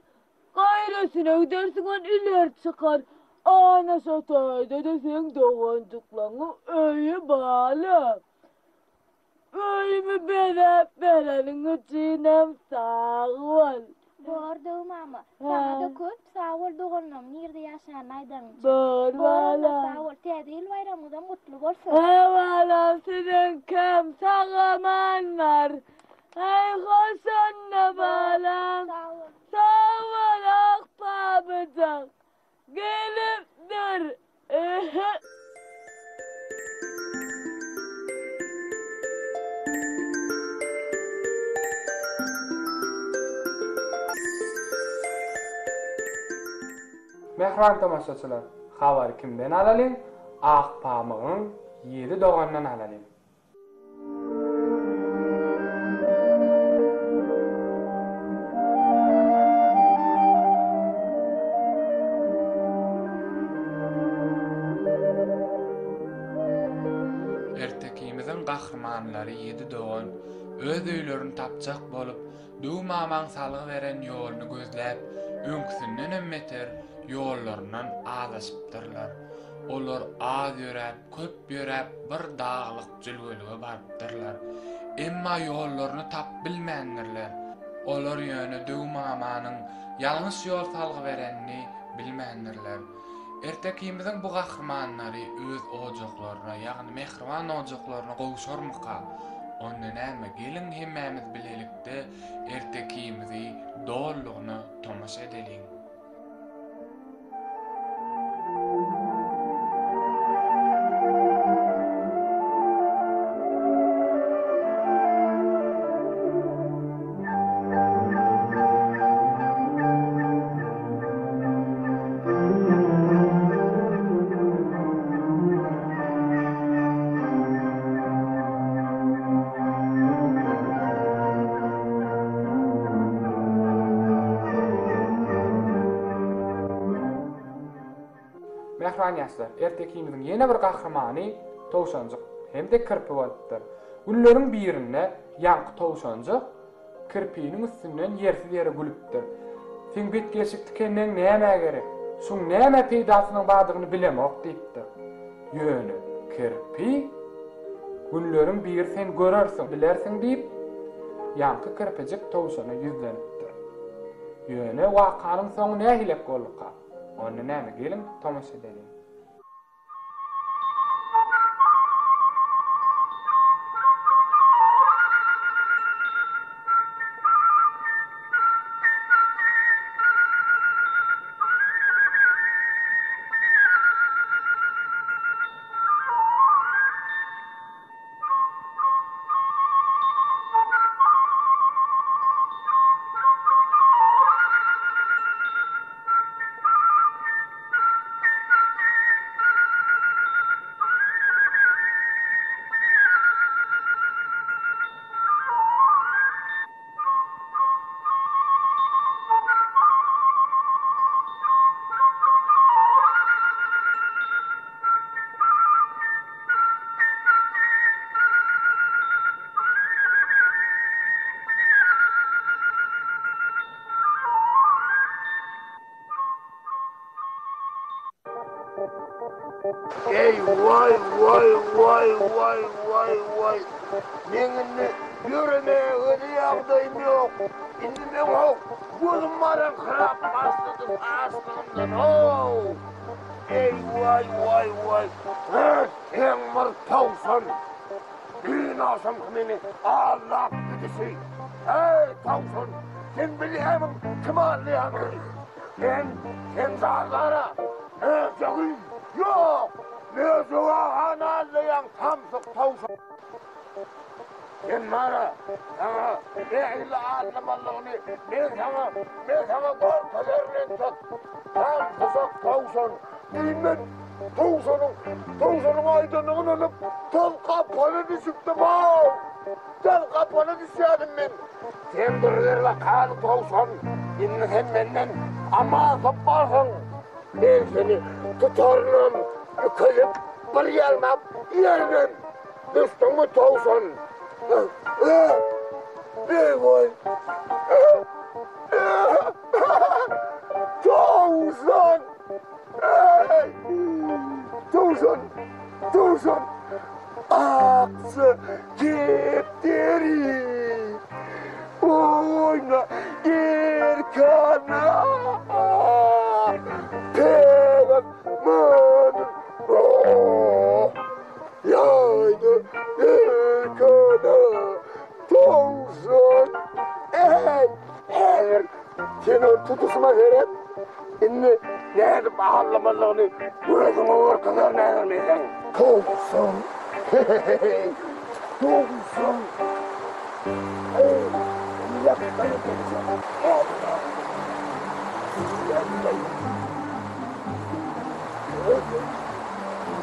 S9: gaýrasyna gidersiň, ol ileri çykar. Ana şo taýda-da seň doganjyklaryňyň öýi balam. Öýümi bezäp bereniň üçinem sag bol.
S3: Bor döw mama. Saňa-da köp sag bol doganlaryň nirde ýaşanyny aýdanyň üçin.
S9: Bor
S3: Bor onda
S9: balam.
S3: sag bol. Täze ýyl baýramyňyzam gutly bolsun.
S9: Hä balam siziňkem sag-aman bar. Häý hoş onda balam.
S3: Sag bol.
S9: Sag bol ak pamyjak. Gelip dur.
S1: Mähriban tomaşaçylar, habary kimden alalyň? Akpamygyň ýedi dogandan alalyň. Ertekimiziň gahrymanlary ýedi dogan öz öýlerini tapjak bolup, Döw mamaň salgy beren ýoluny gözläp, öňküsindenem beter ýollaryndan azaşypdyrlar. Olar az ýöräp, köp ýöräp bir daglyk jülgelige barypdyrlar. Emma ýollaryny tapyp bilmändirler. Olar ýöne Döw mamanyň ýalňyş ýol salgy berenini bilmändirler. Ertekimiziň bu gahrymanlary öz ojaklaryna, ýagny mähriban ojaklaryna gowşarmyka? Onda näme, geliň hemmämiz bilelikde ertekimizi dolulygyna tomaşa edeliň. Mähriban ýaşlar, ertekimiziň ýene bir gahrymany towşanjyk hem-de kirpi bolupdyr. Günleriň birinde ýaňky towşanjyk kirpiniň üstünden ýersiz ýere gülüpdir. Seň betgelşik tikenleň nämä gerek? Şuň nämä peýdasynyň bardygyny bilemok diýipdir. Ýöne kirpi, Günleriň biri sen görersiň, bilersiň diýip, ýaňky kirpijik towşana ýüzlenipdir. Ýöne wakanyň soňy nähilek bolduka? Onda näme, geliň, tomaşa edeliň.
S8: Eý waý waý waý waý waý waý meň indi ýöremäge-de ýagdaýym ýok. Indi meň ho gözüm garaňkyrap başlady açlygymdan how. Eý waý waý waý. Seň bir towşan. Düýn agşamky meni aldap gidişi. Eý towşan, sen bilýämiň kimi aldaýanyňy? Sen, sen jandara. Möjegi, ýok, Möjek agany aldaýaň samsyk towşan. Sen bara, saňa nähili aldamalydygyny men saňa, men saňa görkezerin entek. Samsyjak towşan, düýn men towşanyň, towşanyň aýdanyna ynanyp, tas gapana düşüpdim-ow! Tas gapana düşýärdim men. Sen bir bakaly towşan, indi sen menden aman tapmarsyň. Men seni tutarynam, ükelip, bir ýalmap iýerinem. Düşdüňmi towşan? Begoý. Towşan! Towşan! Towşan! Akja kepderi! Oýna erkana! Pegan manyň Ýaýna erkana towşan! Eý, häzir sen ol tutuşyma seret. Indi nädip agallamalydygyny gözüňe görkezerin häzir men seň. Towşan! Heý, towşan! Eý, ýakdan towşan! Häzir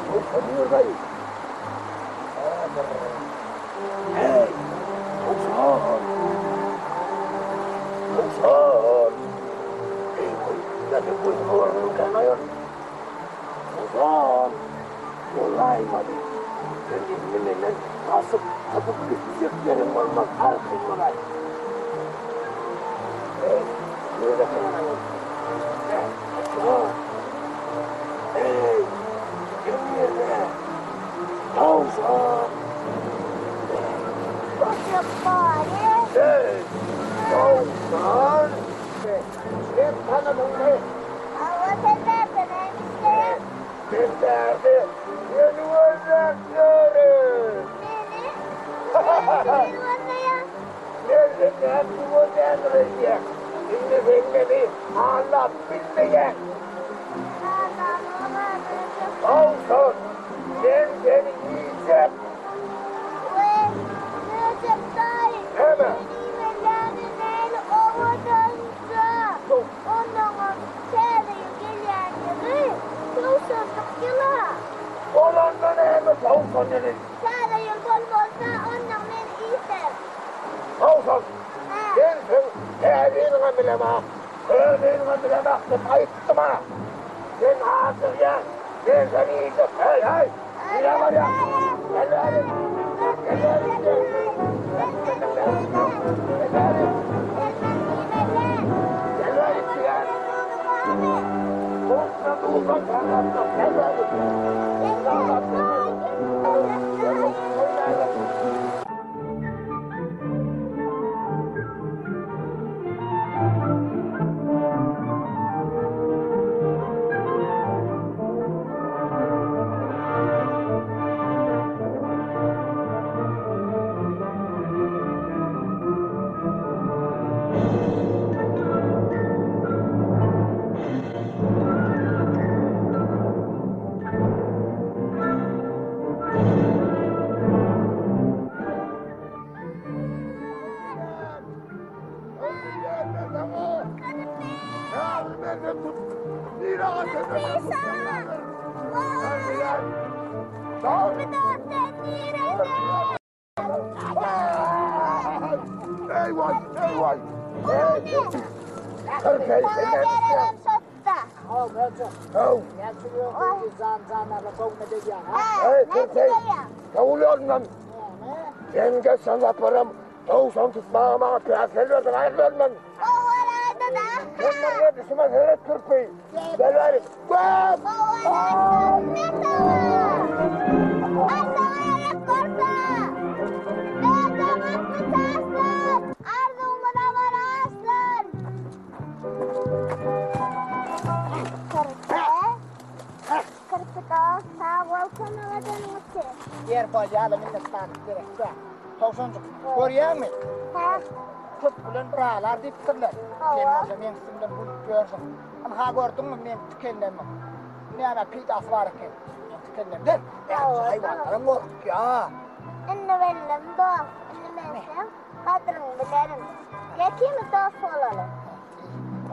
S8: Towşan nirde? Hey, towşan! Towşan! Eý, näme gözüme görünmekän aýol? Towşan! Bolaýmady. Sen indi menden gaçyp, tapyp gitjek ýeriň bolmaz, arkaýyn bolaý. Eý, nirde sen aýol? Eý, towşan! Eý, sen nirde? Towşan!
S3: Goşuk bary.
S8: Eý, towşan! Sen tanadyňmy?
S3: Hawa, sen bärde näme işleýäň?
S8: Men bärde seni gözläp ýörün.
S3: Meni? Näme üçin meni gözleýäň?
S8: Men seni näme üçin gözleýändir öýdýäň? Indi sen meni aldap bilmeýäň.
S3: Aldamok, aldajak.
S8: Towşan, men seni iýjek.
S3: We, Möjek daýy,
S8: Näme?
S3: meni iýmelläni näli owadanja. Onnoňam täze ýyl gelýän ýyly, towşanlyk ýyl-a.
S8: Bolanda näme towşan ýyly?
S3: Täze ýyl bolmasa, onnoň meni iýseň.
S8: Towşan,
S3: Hä?
S8: men seň täze ýylyňam bilemok, köne ýylyňam bilemok diýip aýtdym-a. Sen ajygýaň, men seni iýjek, heý, heý! Nirä barýaň? Gel bäri! Gel bäri diýýän! Gel bäri! Gel bäri diýýän! Towşan duzdan çagalapdyr, gel bäri! Gel bäri! Towşan tutmaga maňa päsgel berdiň, aýryl ondan!
S3: Gowalaýdy-da.
S8: Sen maňa düşüme seret kirpi. Gel bäri. Göp!
S3: Gowalaýdy. Men saňa. Ay saňa gerek bolsa. Berseň atly taşlar. Arzuwymyz amala aşsyn. Kirpi. Sag bol kömek edeniň üçin.
S14: Ýer bolýa-la minnetdarlyk gerek däl. Towşanjyk, görýäňmi?
S3: Hä?
S14: Köp gülen bir aglar diýipdirler. Sen bolsa meň üstümden gülüp ýörsüň. Ynha gördüňmi meň tikenlerimi? Näme peýdasy bar eken? Meň tikenlerimden ähli haýwanlaram gorkýa.
S3: Indi bildim dost, indi men seň gadryňy bilerin. Gel ikimiz dost bolaly.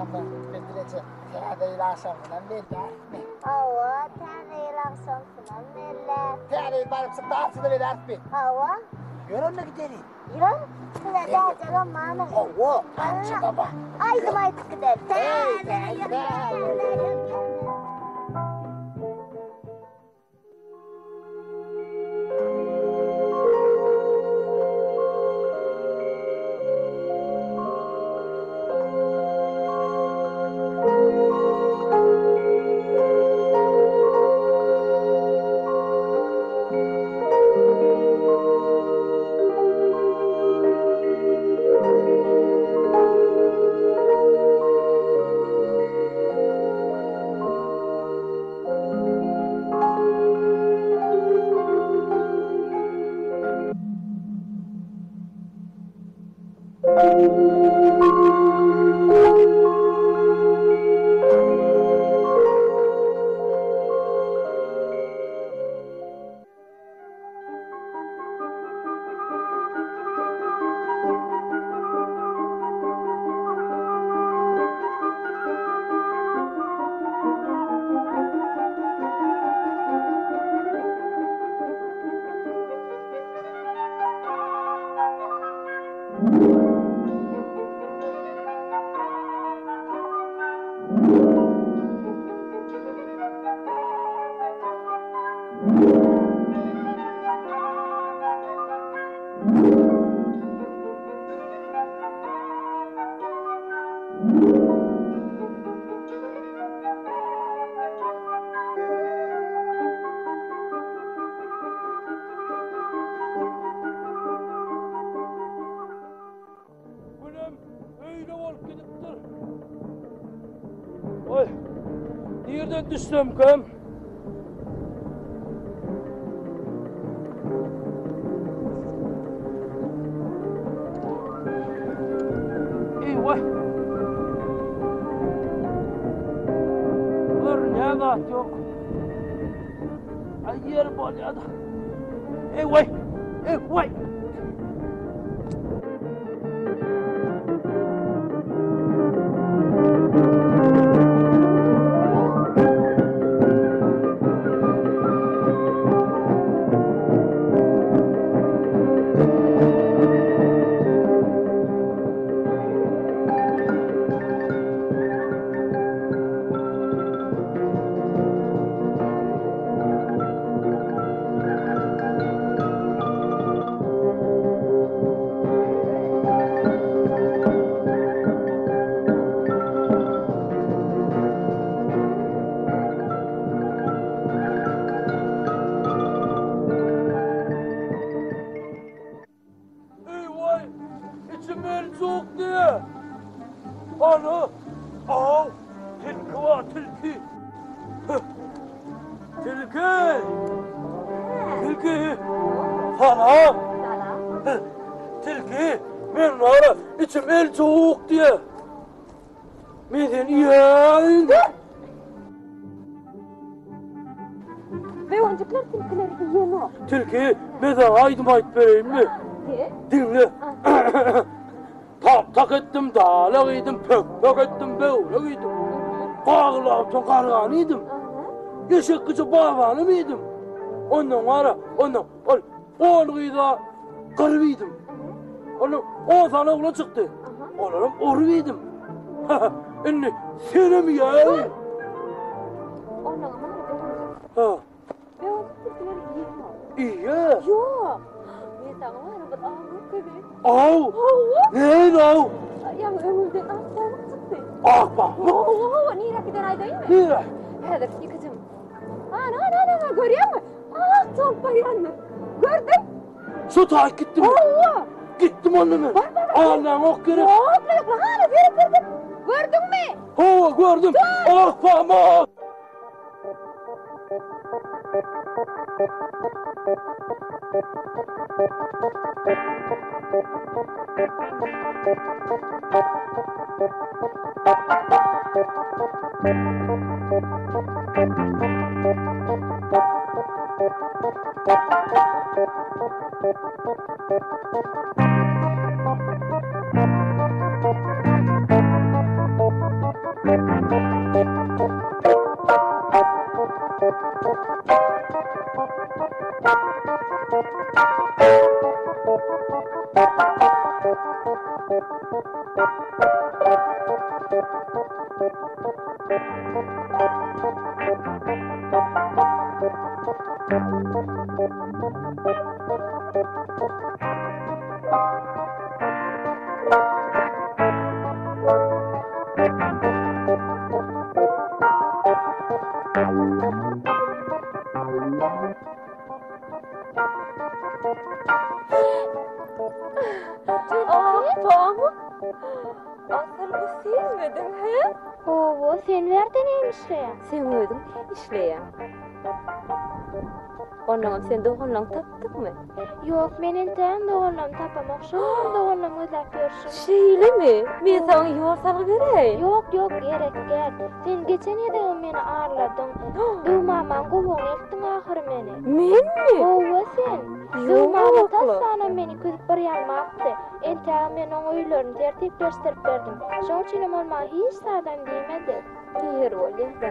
S14: Ondan biz bileje Täze ýyl agşamynam bellärismi?
S3: Hawa, Täze ýyl agşamsynam belläris.
S14: Täze ýyl baýramçylyk daçada bellärismi?
S3: Hawa.
S14: Ýör onda gideliň.
S3: Ýör, size däjegem barmy?
S14: Hawa, daçada bar.
S3: Aýdym aýdyp gideris. Täze ýyl, täze ýyl.
S8: Günem öýle bolup gidipdir. Oý, nirden düşsemkäm? Eý, waý. Görünýän zat ýok. Aý, ýer bolýa-da. Eý, waý. Eý, waý. Eý waý, içim el sowuk diýe. Ana, aw, tilki bar, tilki. Tilki! Tilki! Salam! Salam. Tilki, men bara içim el sowuk diýe. Men seni iýeýin.
S7: Böwenjikler tilkileri iýenok.
S8: Tilki, men saňa aýdym aýdyp bereýinmi? Diňle. Tak-tak etdim, dalak iýdim, pök-pök etdim, böwrek iýdim. Gaglapdan gargany iýdim. Eşek gyja babany iýdim. Ondan wara, ondan ol on gyza gyryp iýdim. Ondan on sany oglan çykdy. Olaram orup iýdim. Indi senem iýäýin.
S7: Ondan mara böwenjik.
S8: Ha.
S7: Böwenjik tilkileri iýenok.
S8: Iýýä.
S7: Ýok. Men saňa wara bir aw görkezeýin.
S8: Aw?
S7: Hawa.
S8: Nähili aw?
S7: Ýaňy öňümden ak pamyk çykdy.
S8: Ak pamyk?
S7: Hawa, hawa, nirä giden aýdaýynmy?
S8: Nirä?
S7: Häzir ýekejim. Ana, ana, ana, ana, görýäňmi? Ak çolp barýandyr. Gördüň?
S8: Şu taýyp gitdimi?
S7: Hawa.
S8: Gitdim onda men.
S7: Bar, bar, bar.
S8: Alnaň ok gerek.
S7: Ýok, ýok, hana, seret, seret. Gördüňmi?
S8: Hawa, gördüm. Ak pamyk.
S7: Asyl bu senmidiň, hä?
S3: Hawa, sen bärde näme işleýäň?
S7: Seň özüň näme işleýäň? Onnoňam sen doganlaryňy tapdyňmy?
S3: Ýok, men entägem doganlarymy tapamok. Şol bir doganlarymy gözläp ýörşüm.
S7: Şeýlemi? Men saňa ýol salgy beräýin.
S3: Ýok, ýok, gerek däl. Sen geçen gezegem meni arladyň. Döw mamaň gowagyna eltdiň ahyry meni.
S7: Menmi?
S3: Hawa, sen. Döw mama tasdanam meni küzüp bir ýalmapdy. Entägem men oň öýlerini tertipleşdirip berdim. Şoň üçinem ol maňa hiç zadam diýmedi.
S7: Ýeri bolýa-da.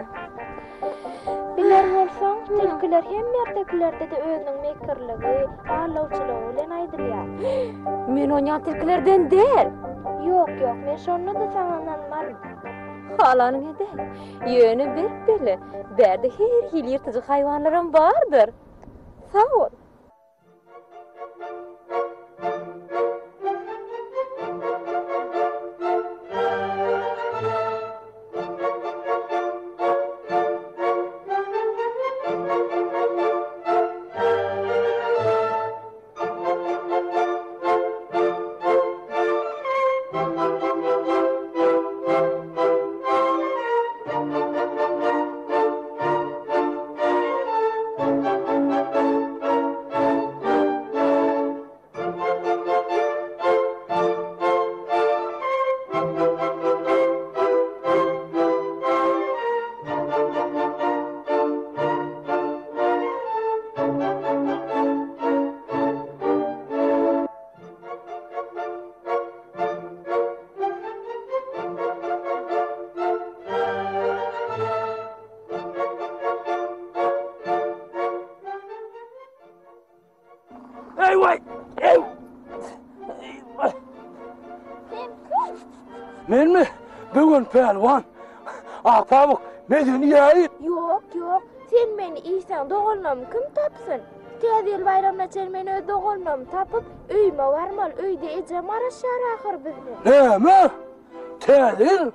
S3: Biler bolsaň, tilkiler hemme ertekilerde-de özüniň mekirligi, aldawçylygy bilen aýdylýar.
S7: Men onýan tilkilerden däl.
S3: Ýok, ýok, men şonda-da saňa ynanmaryn.
S7: Halanyň edäý. Ýöne berk belle, bärde her hili ýyrtyjy haýwanlaram bardyr. Sag bol.
S8: Eý waý! Eý!
S3: Sen kim?
S8: Menmi? Böwen pälwan. Akpamyk, men seni iýäýin.
S3: Ýok, ýok. Sen meni iýseň doganlarymy kim tapsyn? Täze ýyl baýramyna çenli men öz doganlarymy tapyp, öýüme barmaly. Öýde ejem garaşýar ahyr bizden.
S8: Näme? Täze ýyl?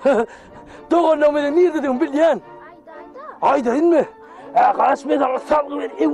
S3: Hawa.
S8: Doganlaryň meniň nirededigimi bilýän.
S3: Aýdaý-da.
S8: Aýdaýynmy? Hä, garaş men saňa salgy berýän. Eý,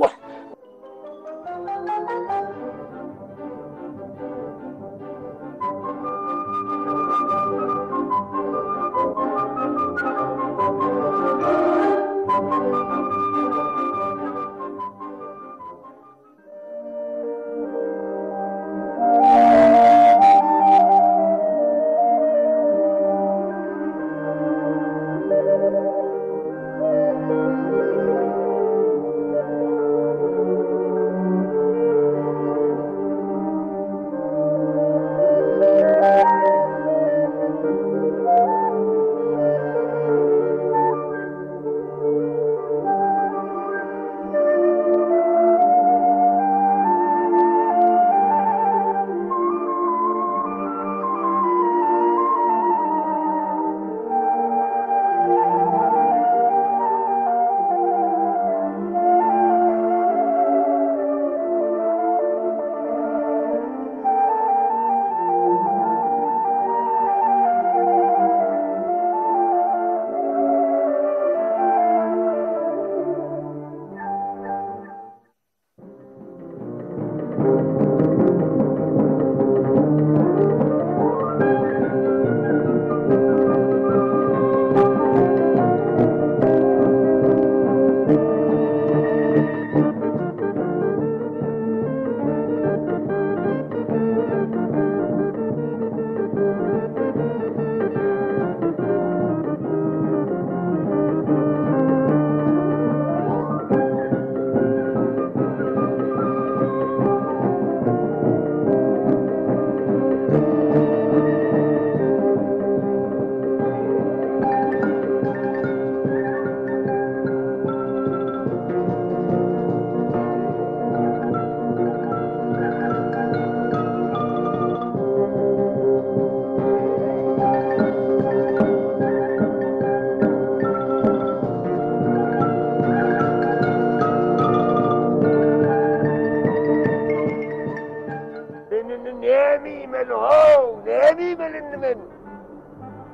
S8: men?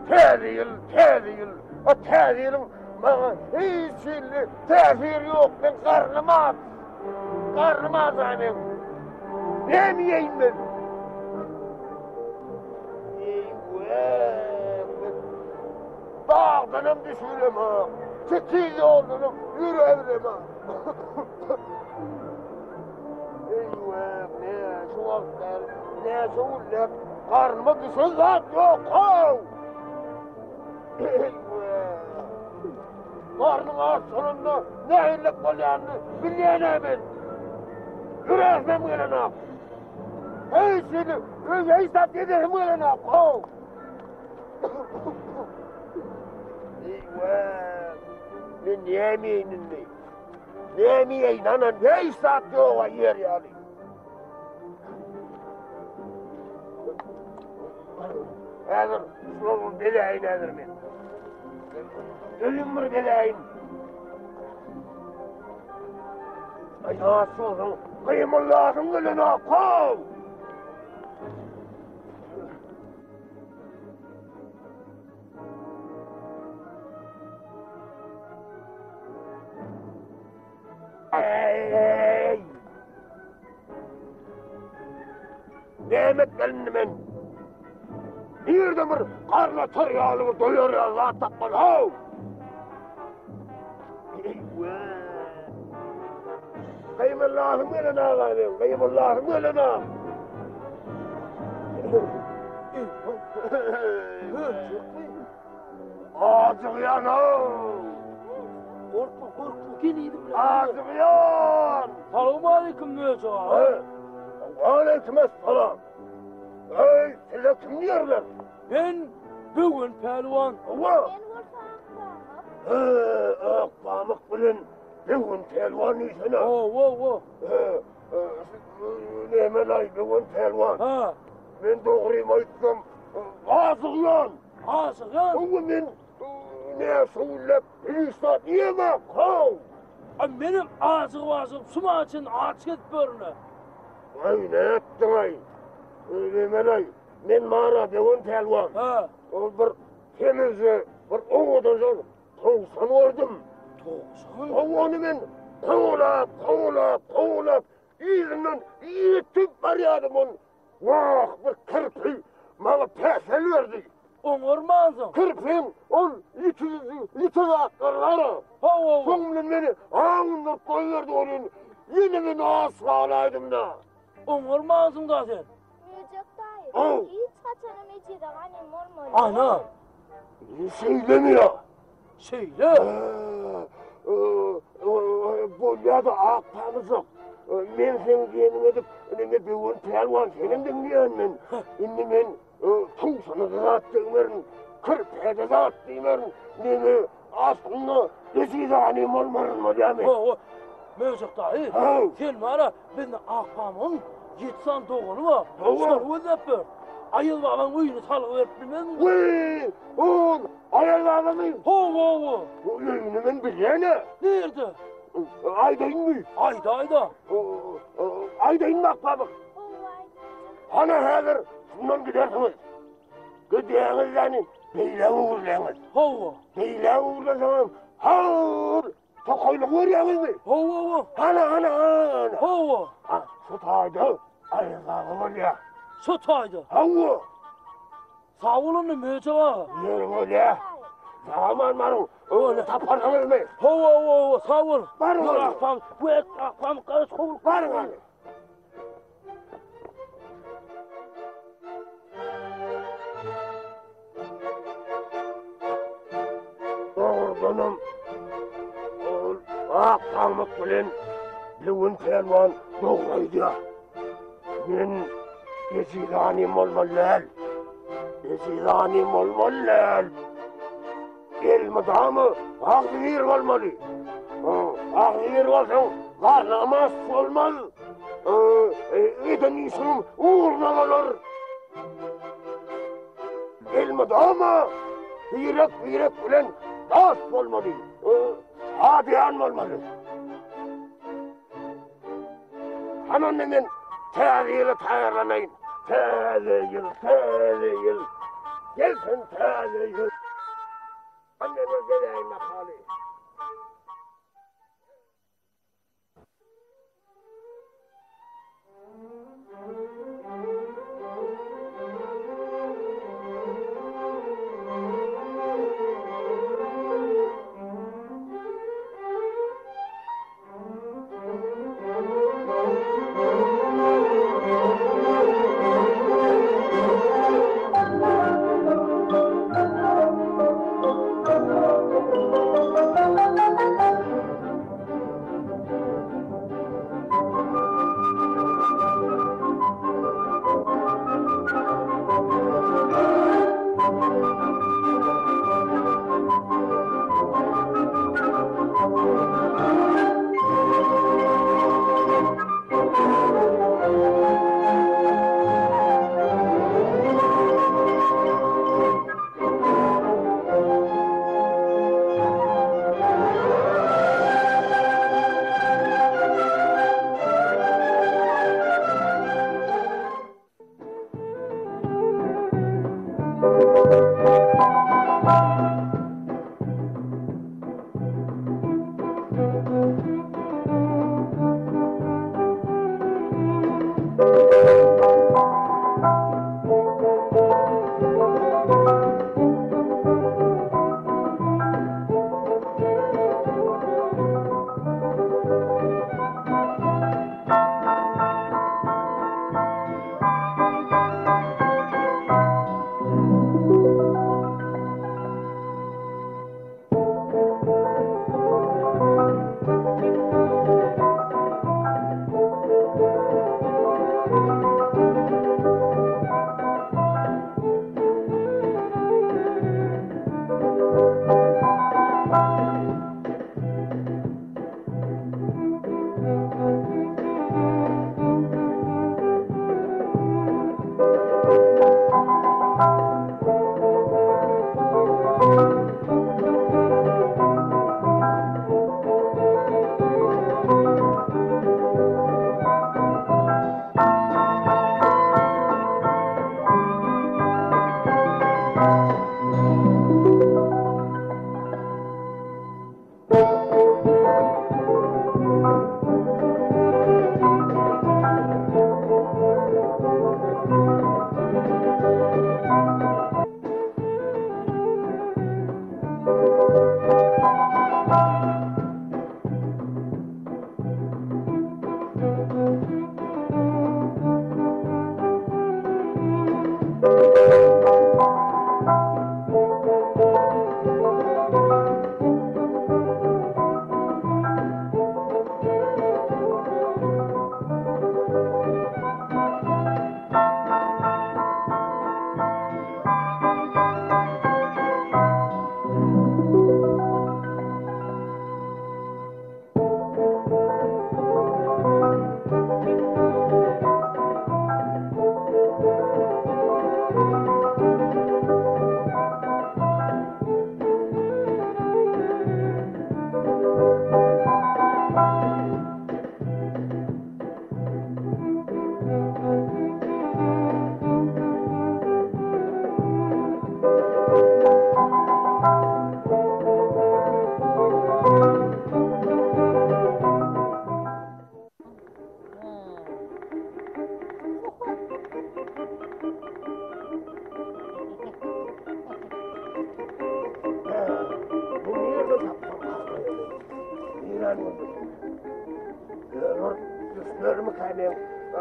S8: Täze ýyl, täze ýyl. O täze ýylyň maňa hiç hili täsiri ýok. Men garnym aç. Garnym aç meň. Näme iýeýin men? Eýweh, men dagdanam düşübilemok. Tekiz ýoldanam ýöräbilemok. Eýweh, näçe wagt bäri, näçe günläp garnyma düşen zat ýok, how! Eýweh! Garnyň aç bolanda nähillik bolýanyny bilýän-ä men. Ýöräsimem gelenok. Hiç hili, öýe hiç zat edesim gelenok, how! Eýweh! Men näme iýeýin indi? Näme iýeýin, ana, hiç zat ýog-a iýer ýaly. Häzir şular bir beläýin häzir men. Öýüm bir beläýin. Aý, aç bolsaň, gymyldasyň gelenok, how! Eý! Näme etmeli indi men? Nirde bir garlatar ýaly bir doýar ýaly zat tapmaly, how? Gymyldasym gelen aga men, gymyldasym gelen aga. Ajygýan-ow!
S10: Gorkma, gorkma, gel yzym bilen.
S8: Ajygýan!
S10: Salowmaleýkim Möjek aga.
S8: Waleýkim essalam. Eý, size kim diýerler?
S10: Men Böwen pälwan.
S8: Hawa.
S3: Men bolsa Akpamyk.
S8: He, Akpamyk bilen Böwen pälwan diýsene.
S10: Hawa, hawa.
S8: He, näme-laý Böwen pälwan?
S10: Ha.
S8: Men dogrymy aýtsam, ajygýan.
S10: Ajygýan?
S8: Hawa, men näçe günläp hiç zat iýemok, how.
S10: A menem ajygyp-ajygyp şu maňa çenli aç gezip ýörün-ä.
S8: Aý, nätdiň-aý? Näme-laý, men bar-a Böwen pälwan.
S10: Ha.
S8: Ol bir semizje, bir owadanjan towşan gördüm.
S10: Towşan?
S8: Hawa, ony men kowalap, kowalap, kowalap, yzyndan ýetip barýardym ony. Wah, bir kirpi maňa päsgel berdi.
S10: Oňarmansyň.
S8: Kirpiň ol ýiti ýiti zatlary bar-a.
S10: Hawa.
S8: Soň bilen meni awundyryp goýberdi ol indi. Ýene men aç galaýdym-da.
S10: Oňarmansyň-da sen.
S3: Möjek daýy,
S8: Haw.
S3: hiç haçanam ejize ganym bolmaly.
S10: Ana.
S8: Şeýlemi ýa?
S10: Şeýle.
S8: Bolýa-da ak pamyjyk. Men seň diýeniňi edip, indi Böwen pälwan senem diňleýän men. Indi men towşana zat degmerin, kirpä-de zat diýmerin. Meni aslynda ejiz anym bolmaryn bolýamy?
S10: Hawa, Möjek daýy, sen bar-a, bizde Akpamygyň ýedi sany dogany bar. Şolary gözläp ber. Aýaz babaň öýüni salgy berip bilmezmiň?
S8: Wiý, ol Aýaz babamy?
S10: Hawa, hawa.
S8: Öýüni men bilýän-ä.
S10: Nirde?
S8: Aýdaýynmy?
S10: Aýda, aýda.
S8: Aýdaýynmy Akpamyk?
S3: Hawa, aýt Möjek.
S8: Hana häzir şundan gidersiňiz. Gidýäňiz-däni, beýläk öwrüläňiz.
S10: Hawa.
S8: Beýläk öwrüleseňem, haýyr, tokaýlygy görýäňizmi?
S10: Hawa, hawa.
S8: Hana, hana, hana.
S10: Hawa.
S8: Ha, şu taýda Aýaz baba bolýar.
S10: Şu taýda?
S8: Hawa.
S10: Sag bol onda Möjek aga.
S8: Ýeri bolýar. Sag aman baryň. Öňüni taparsyňyzmy?
S10: Hawa, hawa, hawa, sag bol.
S8: Baryň.
S10: Ýör Akpamyk, bu et Akpamyk garaz howlup.
S8: Baryň hany. Dogrudanam ol ak pamyk bilen Böwen pälwan dogry aýdýar. Men ejiz anym bolmaly däl. Ejiz anym bolmaly däl. Elmydama agzybir bolmaly. Agzybir bolsaň, garnyňam aç bolmaz. Eden işiň ugruna bolar. Elmydama birek-birek bilen dost bolmaly. Şadyýan bolmaly. Hany onda men täze ýyla taýýarlanaýyn. Täze ýyl, täze ýyl. Gelsin täze ýyl. Hany men bir geläýin bakaly.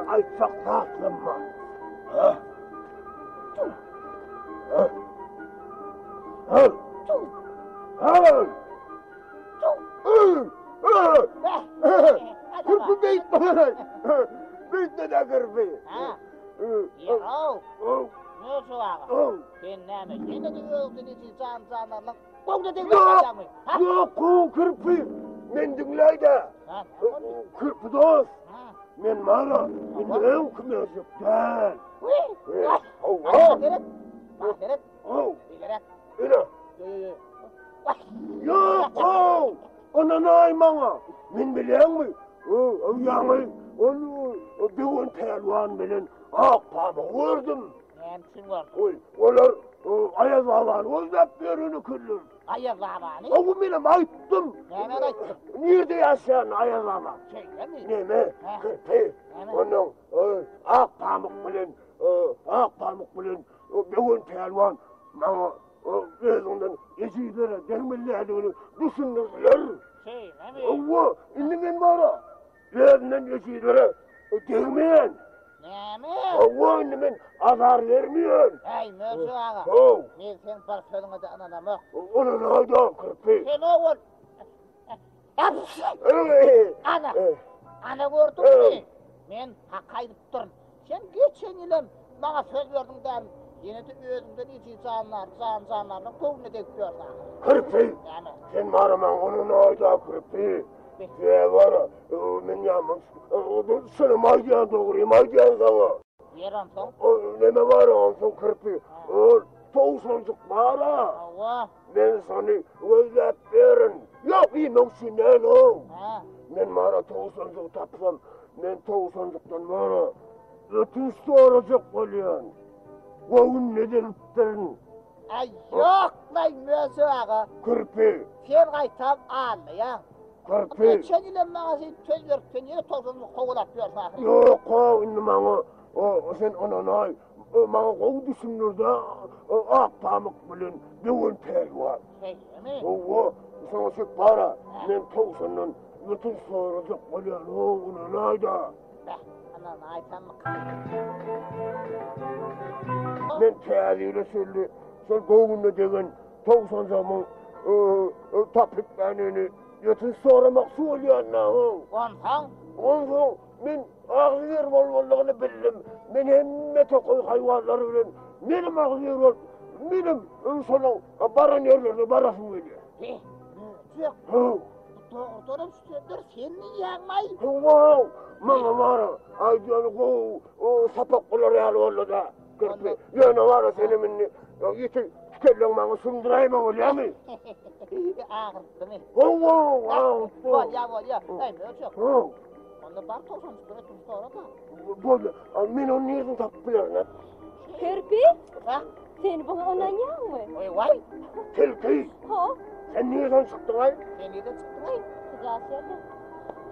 S8: Aýtsak zatlanma. Ha? Ha? Ha? Ha? Kirpi beýtme Beýtme-de kirpi.
S14: Ýa-ow. Möjek aga. Sen näme, ýene-de özüňden ejiz jan-jandarlaň göwnüne degmek barýaňmy?
S8: Ýok, gowy kirpi. Men diňläý-dä. Kirpi dost. Men mara, indi öňki möjek däl.
S14: Hawa. Seret. Maňa seret.
S8: Haw.
S14: Beýleräk.
S8: Ine. Ýok, how. Ynanaý maňa. Men bilýäňmi? Ýaňy ol Böwen pälwan bilen Akpamygy gördüm.
S14: Näme üçin gördüň?
S8: Oý, olar Aýaz babany gözläp ýören ekenler.
S14: Aýaz babany?
S8: Hawa, menem aýtdym.
S14: Näme aýtdyň?
S8: Nirde ýaşaýan Aýaz baba?
S14: Şeýlemi?
S8: Neme? Kirpi. Onuň ak pamyk bilen, ak pamyk bilen Böwen pälwan maňa özüňden ejizlere degmelidigini düşündirdiler.
S14: Şeýlemi?
S8: Hawa, indi men bara özünden ejizlere degmeýän.
S14: Näme?
S8: Hawa, indi men azar bermeýän.
S14: Äý, Möjek aga.
S8: How.
S14: Men seň bir sözüňe-de ynanamok.
S8: Ynanaý-da, kirpi.
S14: Sen owal Ana, ana gördüňmi? Men hak aýdypdyryn. Sen geçen ýylam maňa söz berdiň däl, ýene-de özüňden ejiz janlar, jan janlarynyň göwnüne degip ýörsüň ahyry.
S8: Kirpi!
S14: Näme?
S8: Sen bara maňa ynanaý-da, kirpi. Sen bara, men ýaman, şuny aýdýan dogrymy aýdýan saňa.
S14: Ber onsoň.
S8: Neme bar onsoň kirpi? Ol towşanjyk bar-a.
S14: Hawa.
S8: Men şony gözläp berin. Ýok, iýmek üçin däl-ow. Men bara towşanjygy tapsam, men towşanjykdan bara ötünç sorajak bolýan. Göwnüne degipdirin.
S14: Aý, ýok-laý, Möjek aga.
S8: Kirpi.
S14: Sen gaýtam aldaýaň.
S8: Kirpi.
S14: Geçen ýylam maňa şeýdip söz berip, sen ýene towşanjygy kowalap ýörsüň ahyry.
S8: Ýok-ow, indi maňa sen ynanaý. Maňa gowy düşündirdi, ak pamyk bilen döwen pälwan.
S14: Şeýlemi?
S8: Hawa, şoňa çek bar-a, men towşandan ötünç sorajak bolýan, how, ynanaý-da.
S14: Beh, ynanaýsammyka?
S8: Men täze ýyla çenli şol göwnüne degen towşanjygymyň tapyp bänini ötünç soramakçy bolýan-da, how.
S14: Onsoň?
S8: Onsoň Men agzybir bolmalydygyny bildim. Men hemme tokaý haýwanlary bilen menem agzybir bolup, menem şolaň baran ýerlerine barasym gelýär.
S14: He, möjek.
S8: How.
S14: Bu dogrudanam şu sözler sen diýýäňmi-aý?
S8: Hawa, maňa bar-a, aýdýany gowy sapak bolar ýaly boldy-da, kirpi. Ýöne bar-a senem indi ýiti tükelleň maňa sümdüräýme bolýamy?
S14: Agyrtdymy?
S8: Hawa, agyrtdy.
S14: Bolýa, bolýa. Äý, möjek.
S8: How.
S14: Onda bar towşanjykdan ötünç sora-da.
S8: Boldy. Men ony nirden tapyp bilerin, a?
S7: Kirpi?
S14: Ha?
S7: Sen buňa ynanýaňmy?
S14: Oý, waý!
S8: Tilki!
S7: Ho?
S8: Sen nirden çykdyň-aý?
S14: Sen nirden çykdyň-aý?
S7: Jas ýerden.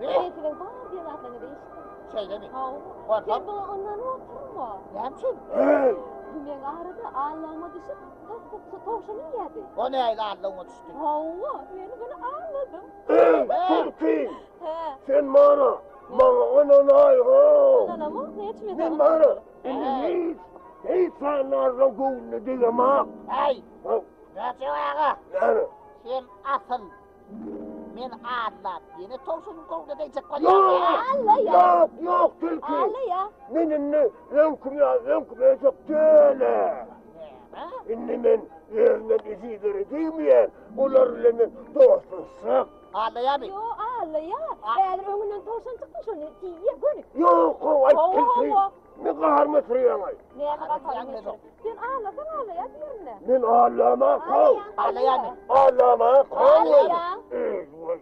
S7: Men siziň bar diýen zatlaryňyzy eşitdim.
S14: Şeýlemi?
S7: Hawa. Sen buňa ynanyp oturma.
S14: Näme üçin?
S8: Heý!
S7: Bu meň arada allagyma düşüp, tas towşan iýýärdi.
S14: O nähili allagyňa düşdi?
S7: Hawa, men muny aldadym.
S8: Eý, tilki!
S7: Hä.
S8: Sen mana, maňa ynanaý-how!
S7: Ynanamok, näçe men
S8: Men
S7: saňa
S8: mana, indi hiç, hiç jandarlaň göwnüne degemak.
S14: Äý!
S8: Haw.
S14: Möjek aga!
S8: Näme?
S14: Sen asyl meni aldap, ýene towşanyň göwnüne degjek bolýaň.
S8: Ýok!
S7: Allaýa!
S8: Ýok, ýok, tilki!
S7: Allaýa!
S8: Men indi öňküm ýaly, öňki möjek däl-ä.
S14: Näme?
S8: Indi men özümden ejizlere degmeýän, olar bilen men dostlaşjak.
S14: Allaýamy?
S7: Ýo, allaýa. Häzir öňünden towşan çykdy şony diýýä göni.
S8: Ýok, how, aýt
S7: Hawa,
S8: tilki.
S7: hawa.
S8: Men gaharyma sürýäň-aý.
S7: Näme gaharyňy sürüp? Sen allasaň allaýa diýerin-dä.
S8: Men allamak, how.
S14: Allaýamy?
S8: Allamak, how.
S7: Allaýaň.
S8: Eý, goý.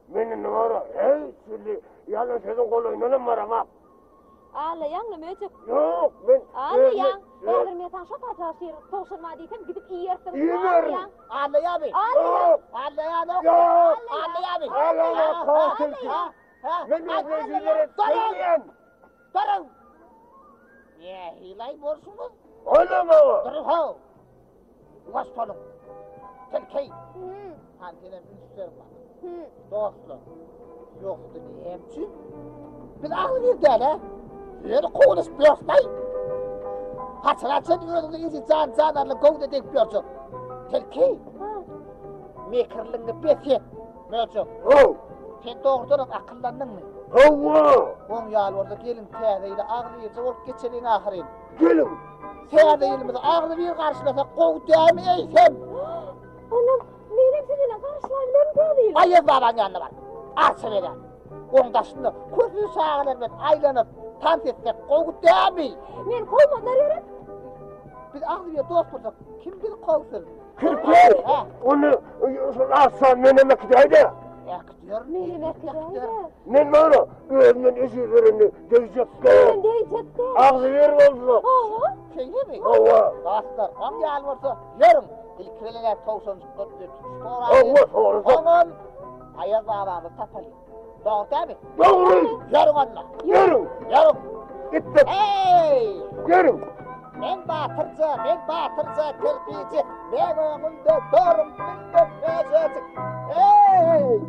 S8: Men indi bara, heý, şindi ýalan sözüň golaýyndanam baramak.
S7: Allaýaňmy, möjek?
S8: Ýok, men...
S7: Allaýaň. Häzir men saňa şo taýça şir towşan bar diýsem, gidip iýersiň.
S8: Iýerin.
S14: Allaýamy?
S7: Allaýaň.
S14: Allaýanok.
S8: Ýok.
S14: Allaýamy?
S8: Allaýa, tilki. Men özüme
S14: Duruň! Duruň! Nähili bolşuňyz?
S8: Olam awa.
S14: Duruň how. Ýuwaş boluň. Tilki. Han senem üns beriň maňa. Dostlar. Ýogsa näme üçin? Biz agzybir däl-ä. Ýöne kowulyşyp ýörsün-aý. Haçan-haçan özüňizi eziz jan-janarly göwne degip ýörjek. Tilki. Mekirligiňi bes et, möjek.
S8: How.
S14: Sen dogrudanam akyllandyňmy?
S8: Hawa.
S14: Oň ýaly bolsa geliň täze ýyla agzybirje bolup geçeliň ahyryn.
S8: Geliň.
S14: Täze ýylymyzy agzybir garşylasak gowy dälmi eýsem?
S7: Onam menem siz bilen garşylabilerin täze ýyly.
S14: Aýaz babaň ýanyna bar. Arça berýän. Oň daşynda kösüz çagalar bilen aýlanyp, tans etsek gowy dälmi?
S7: Meni kowmadylar gerek.
S14: Biz agzybir dost bolsak, kim bizi kowsun?
S8: Kirpi! Ony şol arçany menem äkidäý-de.
S14: Äkider.
S7: Menem äkidäý-de.
S8: Men bara özümden eşir berenini degjek-de.
S7: Menem degjek-de.
S8: Agzybir bolsak.
S7: Hawa.
S14: Şeýlemi?
S8: Hawa.
S14: Dostlar, oň ýaly bolsa, ýörüň, ilki bilen-ä towşanjykdan ötünç soralyň.
S8: Hawa, sorajak.
S14: Soňam Aýaz babamyzy tapalyň. Dogry dälmi?
S8: Dogry.
S14: Ýörüň onda.
S8: Ýörüň.
S14: Ýörüň.
S8: Gitdik.
S14: Eý!
S8: Ýörüň.
S14: Men batyrja, men batyrja kirpijik. Men öňümde dorum bildim näjejik. Eý!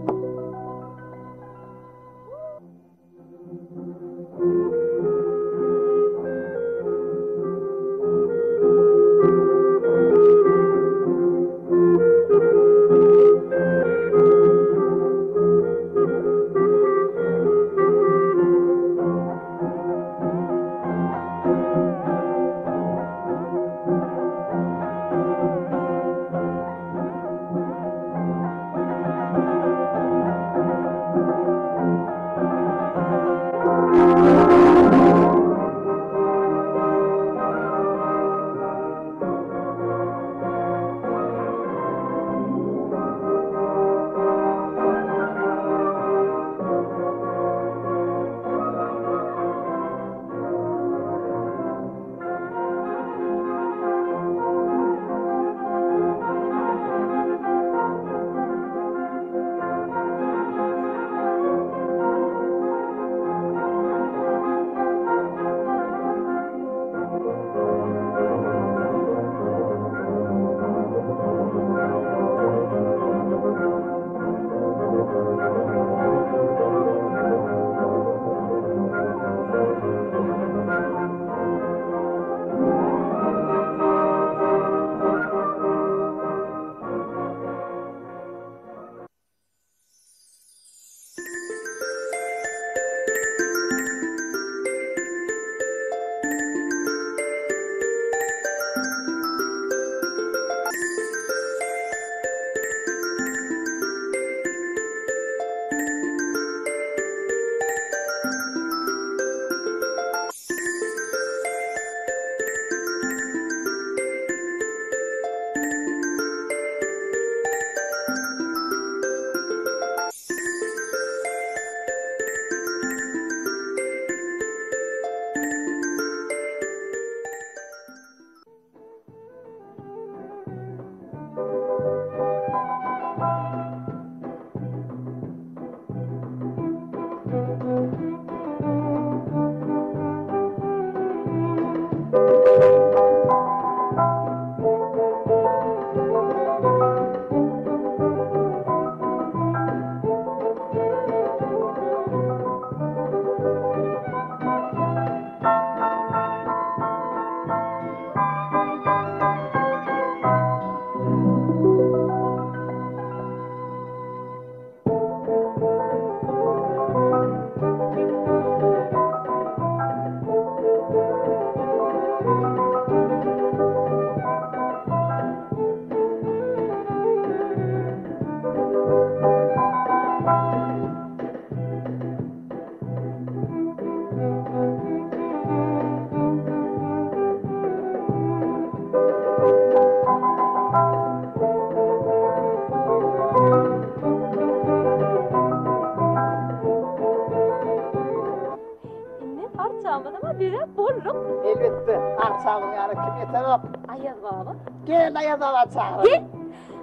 S7: Indi arçamyzam bezäp bolduk.
S14: Elbetde, arçamyň ýany kim ýetenok.
S7: Aýaz baba.
S14: Gel Aýaz baba çagyraly.
S7: Gel.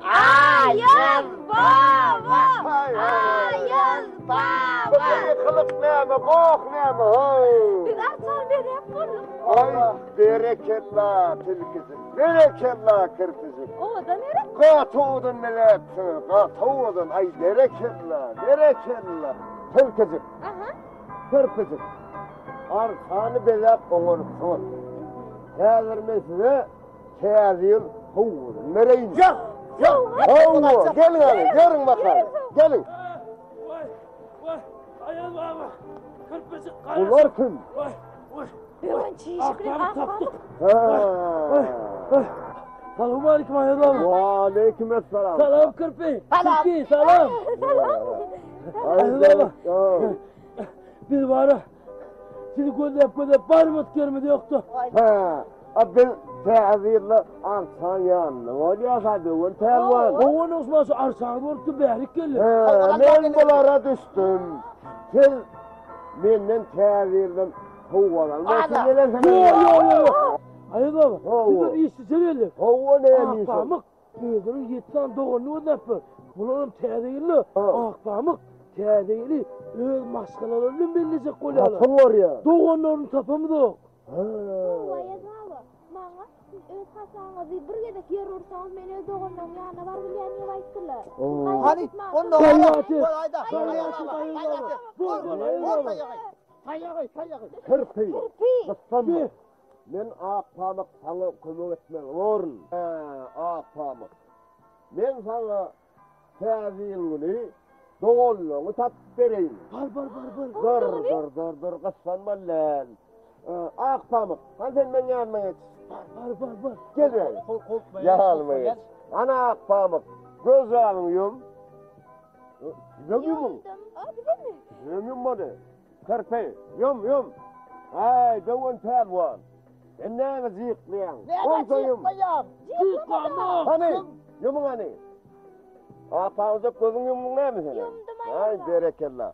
S7: Aýaz baba! Aýaz baba!
S8: Bu gykylyk näme, goh näme, how?
S7: Biz arçany bezäp bolduk.
S8: Aý, berekella, tilkijik, berekella, kirpijik.
S7: Owadan gerek?
S8: Gaty owadan bezäpsiňiz, gaty owadan, aý, berekella, berekella. Tilkijik.
S7: Aha.
S8: Kirpijik. Arçany bezäp oňarypsyňyz. Häzir men size Täze ýyl sowgadyny bereýin.
S14: Ýok, ýok.
S8: Hawa, geliň hany, görüň bakaly. Geliň.
S10: Waý, waý, Aýaz baba. Kirpijik garaşyp.
S8: Bular kim?
S10: Waý, waý.
S7: Böwen çişik bilen
S10: Ak tapdyk.
S8: Ha.
S10: Salam aleyküm Aýaz baba.
S8: Waleýkim esselam.
S10: Salam kirpi. Salam. Salam.
S7: Salam.
S10: Aýaz baba. Biz bara sizi gözläp gözläp barmadyk ýerimiz ýokdy.
S8: Ha. A biz täze ýylda arçaň ýanynda bolýas-a Böwen pälwan.
S10: Owan Osman şu arçaňy görüp bärik geldi.
S8: He, men bulara düşdüm. Siz menden täze ýyldan sowgat almak üçin gelensiňiz.
S10: Ýok, ýok, ýok. Aýaz baba, biz bir işçi geldik.
S8: Hawa, näme
S10: iş? Akpamyk özüniň ýedi sany doganyny gözläp dur. Bularam täze ýylda Akpamyk täze ýyly öz maşgalalary bilen bellejek bolýarlar.
S8: Hakyň barýa.
S10: Doganlaryny tapamyzok.
S3: Hawa, Aýaz baba, maňa siz öz hasaňyzy bir gezek ýer ursaňyz men öz doganlaryň ýanyna baryp bilýän diýip aýtdylar.
S14: Hany, onda
S10: Gaýrat et.
S14: Bol aýda.
S10: Gaýrat et, Aýaz baba. Bol, bol, Aýaz baba.
S14: Taýagy, taýagy.
S8: Kirpi. Gyssanma. Men Akpamyk saňa kömek etmeli borun. Hä, Akpamyk. Men saňa Täze ýyl güni doganlaryňy tapyp bereýin.
S10: Bar, bar, bar, bar.
S8: Dur, dur, dur, dur, gyssanma län. Akpamyk, hany sen meň ýanyma geç.
S10: Bar, bar, bar, bar.
S8: Gel bäri. Ýanyma geç. Hany Akpamyk, gözlerini ýum. Sizem ýumuň. Sizem ýummaly. Kirpi, ýum, ýum. Äý, döwen pälwan. Sen näme jyklaýaň?
S14: Näme jyklaýaň?
S10: Jyklama.
S8: Hany, ýumuň hany. Akpamyk gözüň ýumduň näme seniň?
S3: Ýumdum,
S8: Aý, berekella.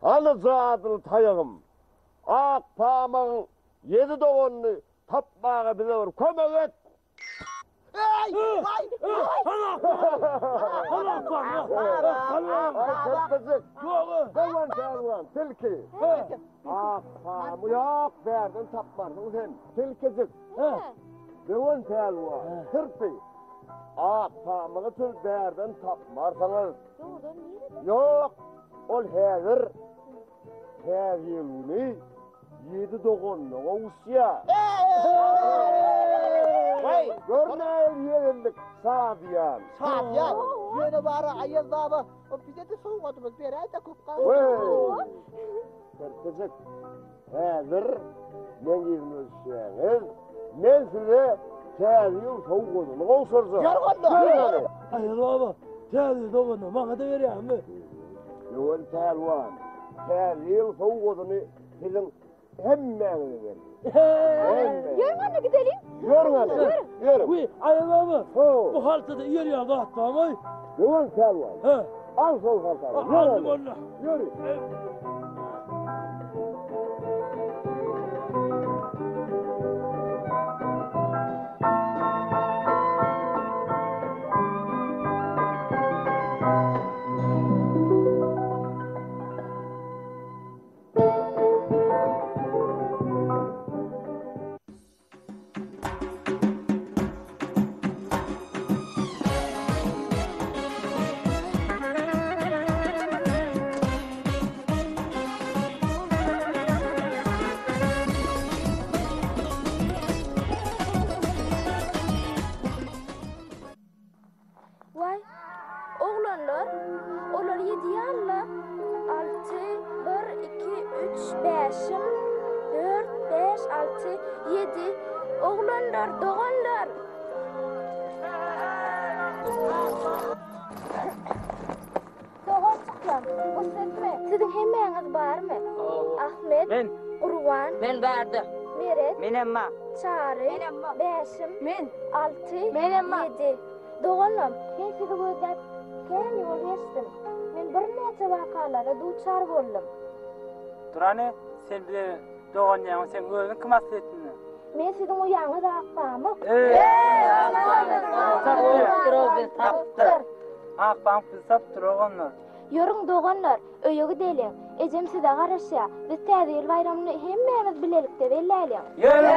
S8: Hany jadyly taýagym. Akpamygyň ýedi doganyny tapmaga bize bir kömek et.
S14: Eý, waý,
S8: Aý, kirpijik. Döwen pälwan, tilki. Akpamyk ýok, bärden tapmarsyň sen. Tilkijik. Döwen pälwan, kirpi. Akpamygy siz bärden tapmarsyňyz.
S3: Dogrudan nirede?
S8: Ýok, ol häzir Täze ýyl güni ýedi doganyna gowuşýar.
S14: Waý,
S8: Gör nähili ýeňillik, şadyýan.
S14: Şadyýan. Ýöne bara Aýaz baba, o bize-de sowgadymyzy beräý-de köp
S8: Weý! Kirpijik, häzir meň yzyma düşýäňiz. Men size Täze ýyl sowgadyny gowşurjak.
S14: Ýör onda.
S8: Ýör hany.
S10: Aýaz baba, Täze ýyl sowgadyny maňa-da berýäňmi?
S8: Ýöwen pälwan, Täze ýyl sowgadyny siziň hemmäňize berýän. Hemmäňize.
S3: Ýörüň onda gideliň.
S8: Ýörüň hany. Ýörüň.
S10: Wiý, Aýaz baba, bu haltada ýer ýaly zat barmy?
S8: Ýöwen pälwan.
S10: Hä.
S8: Al şol haltany.
S10: Aldym onda.
S8: Ýörüň.
S3: Waý, oglanlar, olar ýedi ýaly. Alty, bir, iki, üç, bäşim, dört, bäş, alty, ýedi. Oglanlar, doganlar! Doganjyklar, gussa etme. Siziň hemmäňiz barmy? Ahmet,
S15: Men.
S3: Gurban.
S15: Men bärde.
S3: Meret.
S15: Menem bar.
S3: Çary.
S15: Menem bar.
S3: Bäşim.
S15: Men.
S3: Alty.
S15: Menem bar.
S3: Ýedi. Doganlam, men sizi gözläp kän ýol geçdim. Men birnäçe wakalara duçar boldum.
S1: Durany, sen bize dogan diýýäň, seň özüň kim aslyýetinde?
S3: Men siziň uýaňyz Akpamyk.
S15: Tapdyr.
S1: Akpamyk bizi tapdyr, oganlar.
S3: Ýörüň doganlar, öýe gideliň. Ejem size garaşýar. Biz Täze ýyl baýramyny hemmämiz bilelikde belläliň.
S15: Ýörüň!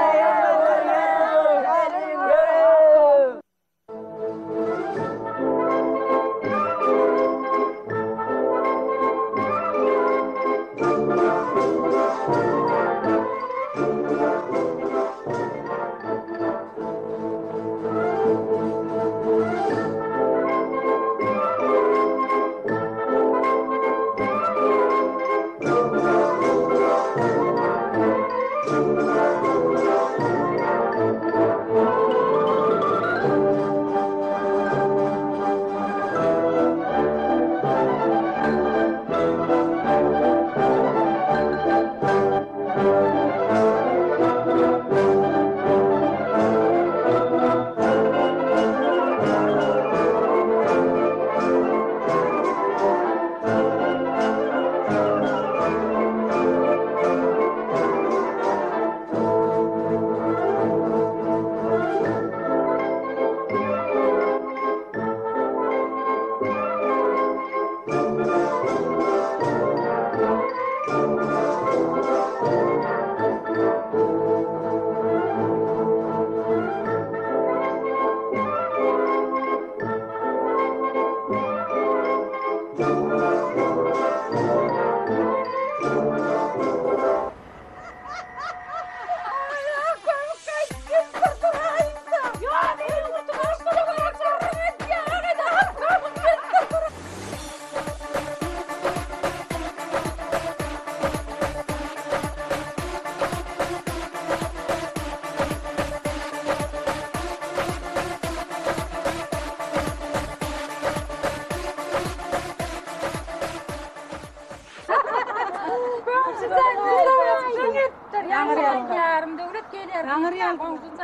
S15: Ýörüň!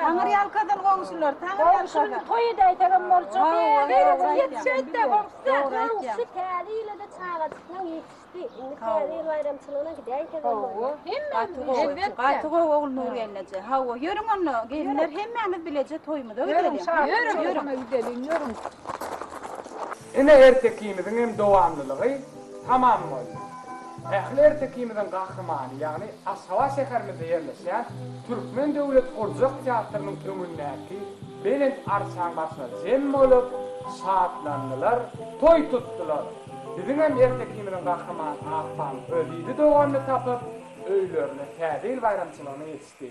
S13: Taňyrýalkasyn goňşular, taňyrýalkasyn.
S2: Toý edäýsegem boljak. Ýetişeýtde goňşy. Goňşy täze ýyla-da çagajyklaň ýetişdi. Indi täze ýyl baýramçylygyna gidäýsegem bolýar.
S13: Gaty gowy, gaty gowy Ogulnur gelneje. Hawa, ýörüň onda, gelinler hemmämiz bileje toýumyza gideliň.
S4: Ýörüň, ýörüň, ýörüň.
S1: Ine ertekimiziň hem dowamlylygy tamam boldy. Ähli ertekimiziň gahrymany, ýagny Aşgabat şäherimizde ýerleşýän Türkmen döwlet gurjak teatrynyň öňündäki belent arçaň başyna jem bolup, şatlandylar, toý tutdular. Biziň hem ertekimiziň gahrymany Akpamyk öz ýedi doganyny tapyp, öýlerine Täze ýyl baýramçylygyna ýetişdi.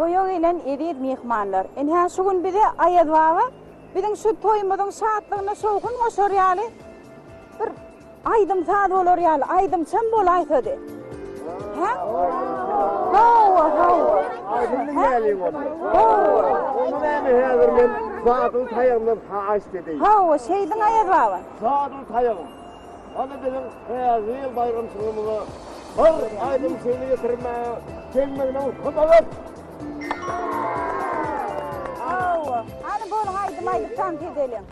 S13: Toýa gelen eziz myhmanlar, ynha şu gün bize Aýaz baba biziň şu toýumyzyň şatlygyna şowhun goşar ýaly bir aýdym-saz bolar ýaly aýdymçam bolaýsady. Hä? Hawa, hawa.
S8: Aýdym diňläliň onda.
S13: Hawa.
S8: Onda näme häzir men zadyň taýagyndan haýyşt edeýin.
S13: Hawa, şeýdiň Aýaz baba.
S8: Zadyň taýagym. Hany biziň Täze ýyl baýramçylygymyza bir aýdymçyny getirmäge gelmegine rugsat et!
S13: Hawa, hany boluň aýdym aýdyp tans edeliň.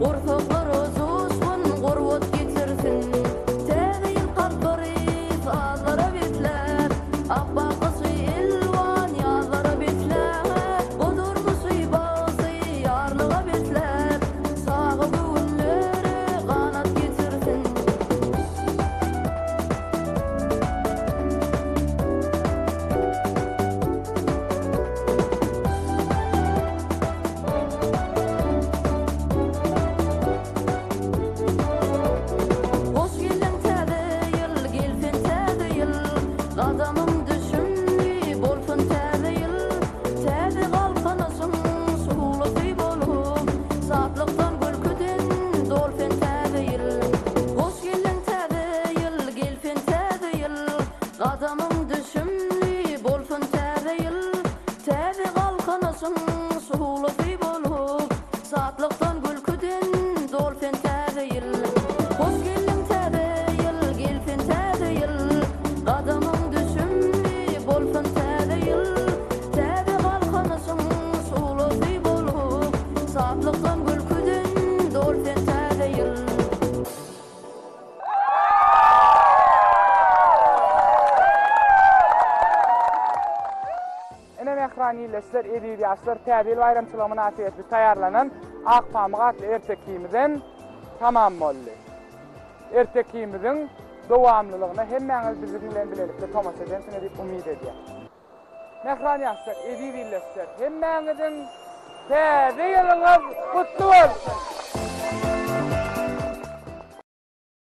S9: Gursaklara joşgun, gurbat getirsin. Täze ýyl kalplary sazlara besläp, Apbak gyşy elwan ýazlara besläp, Bu durmuşy bagty ýarlyga besläp, Çaga göwünlere ganat getirsin. Hoş geldiň täze ýyl, gelsin täze ýyl, Gadamyň düşümli bolsun täze ýyl, Täze galkynyşyň şuglasy bolup, Şatlykdan gülküden dolsun täze ýyl. Hoş geldiň täze ýyl, gelsin täze ýyl, Gadamyň düşümli bolsun täze ýyl, Täze galkynyşyň şuglasy bolup, Şatlykdan, gülküden dol sen täze ýyl. Hoş geldiň täze ýyl, gelsin täze ýyl, Gadamyň düşümli bolsun täze ýyl. Täze galkynyşyň şuglasy bolup, Şatlykdan, gülküden dol sen täze ýyl.
S1: Ene mähriban ildeşler, eziz ýaşlar, Täze ýyl baýramçylygy mynasybetli taýýarlanan Ak pamyk atly ertekimizem tamam boldy. Ertekimiziň dowamlylygyna hemmäňiz biziň bilen bilelikde tomaşa edensiňiz diýip umyt edýän. Mähriban ýaşlar, eziz ildeşler, hemmäňiziň Täze ýylyňyz gutly bolsun!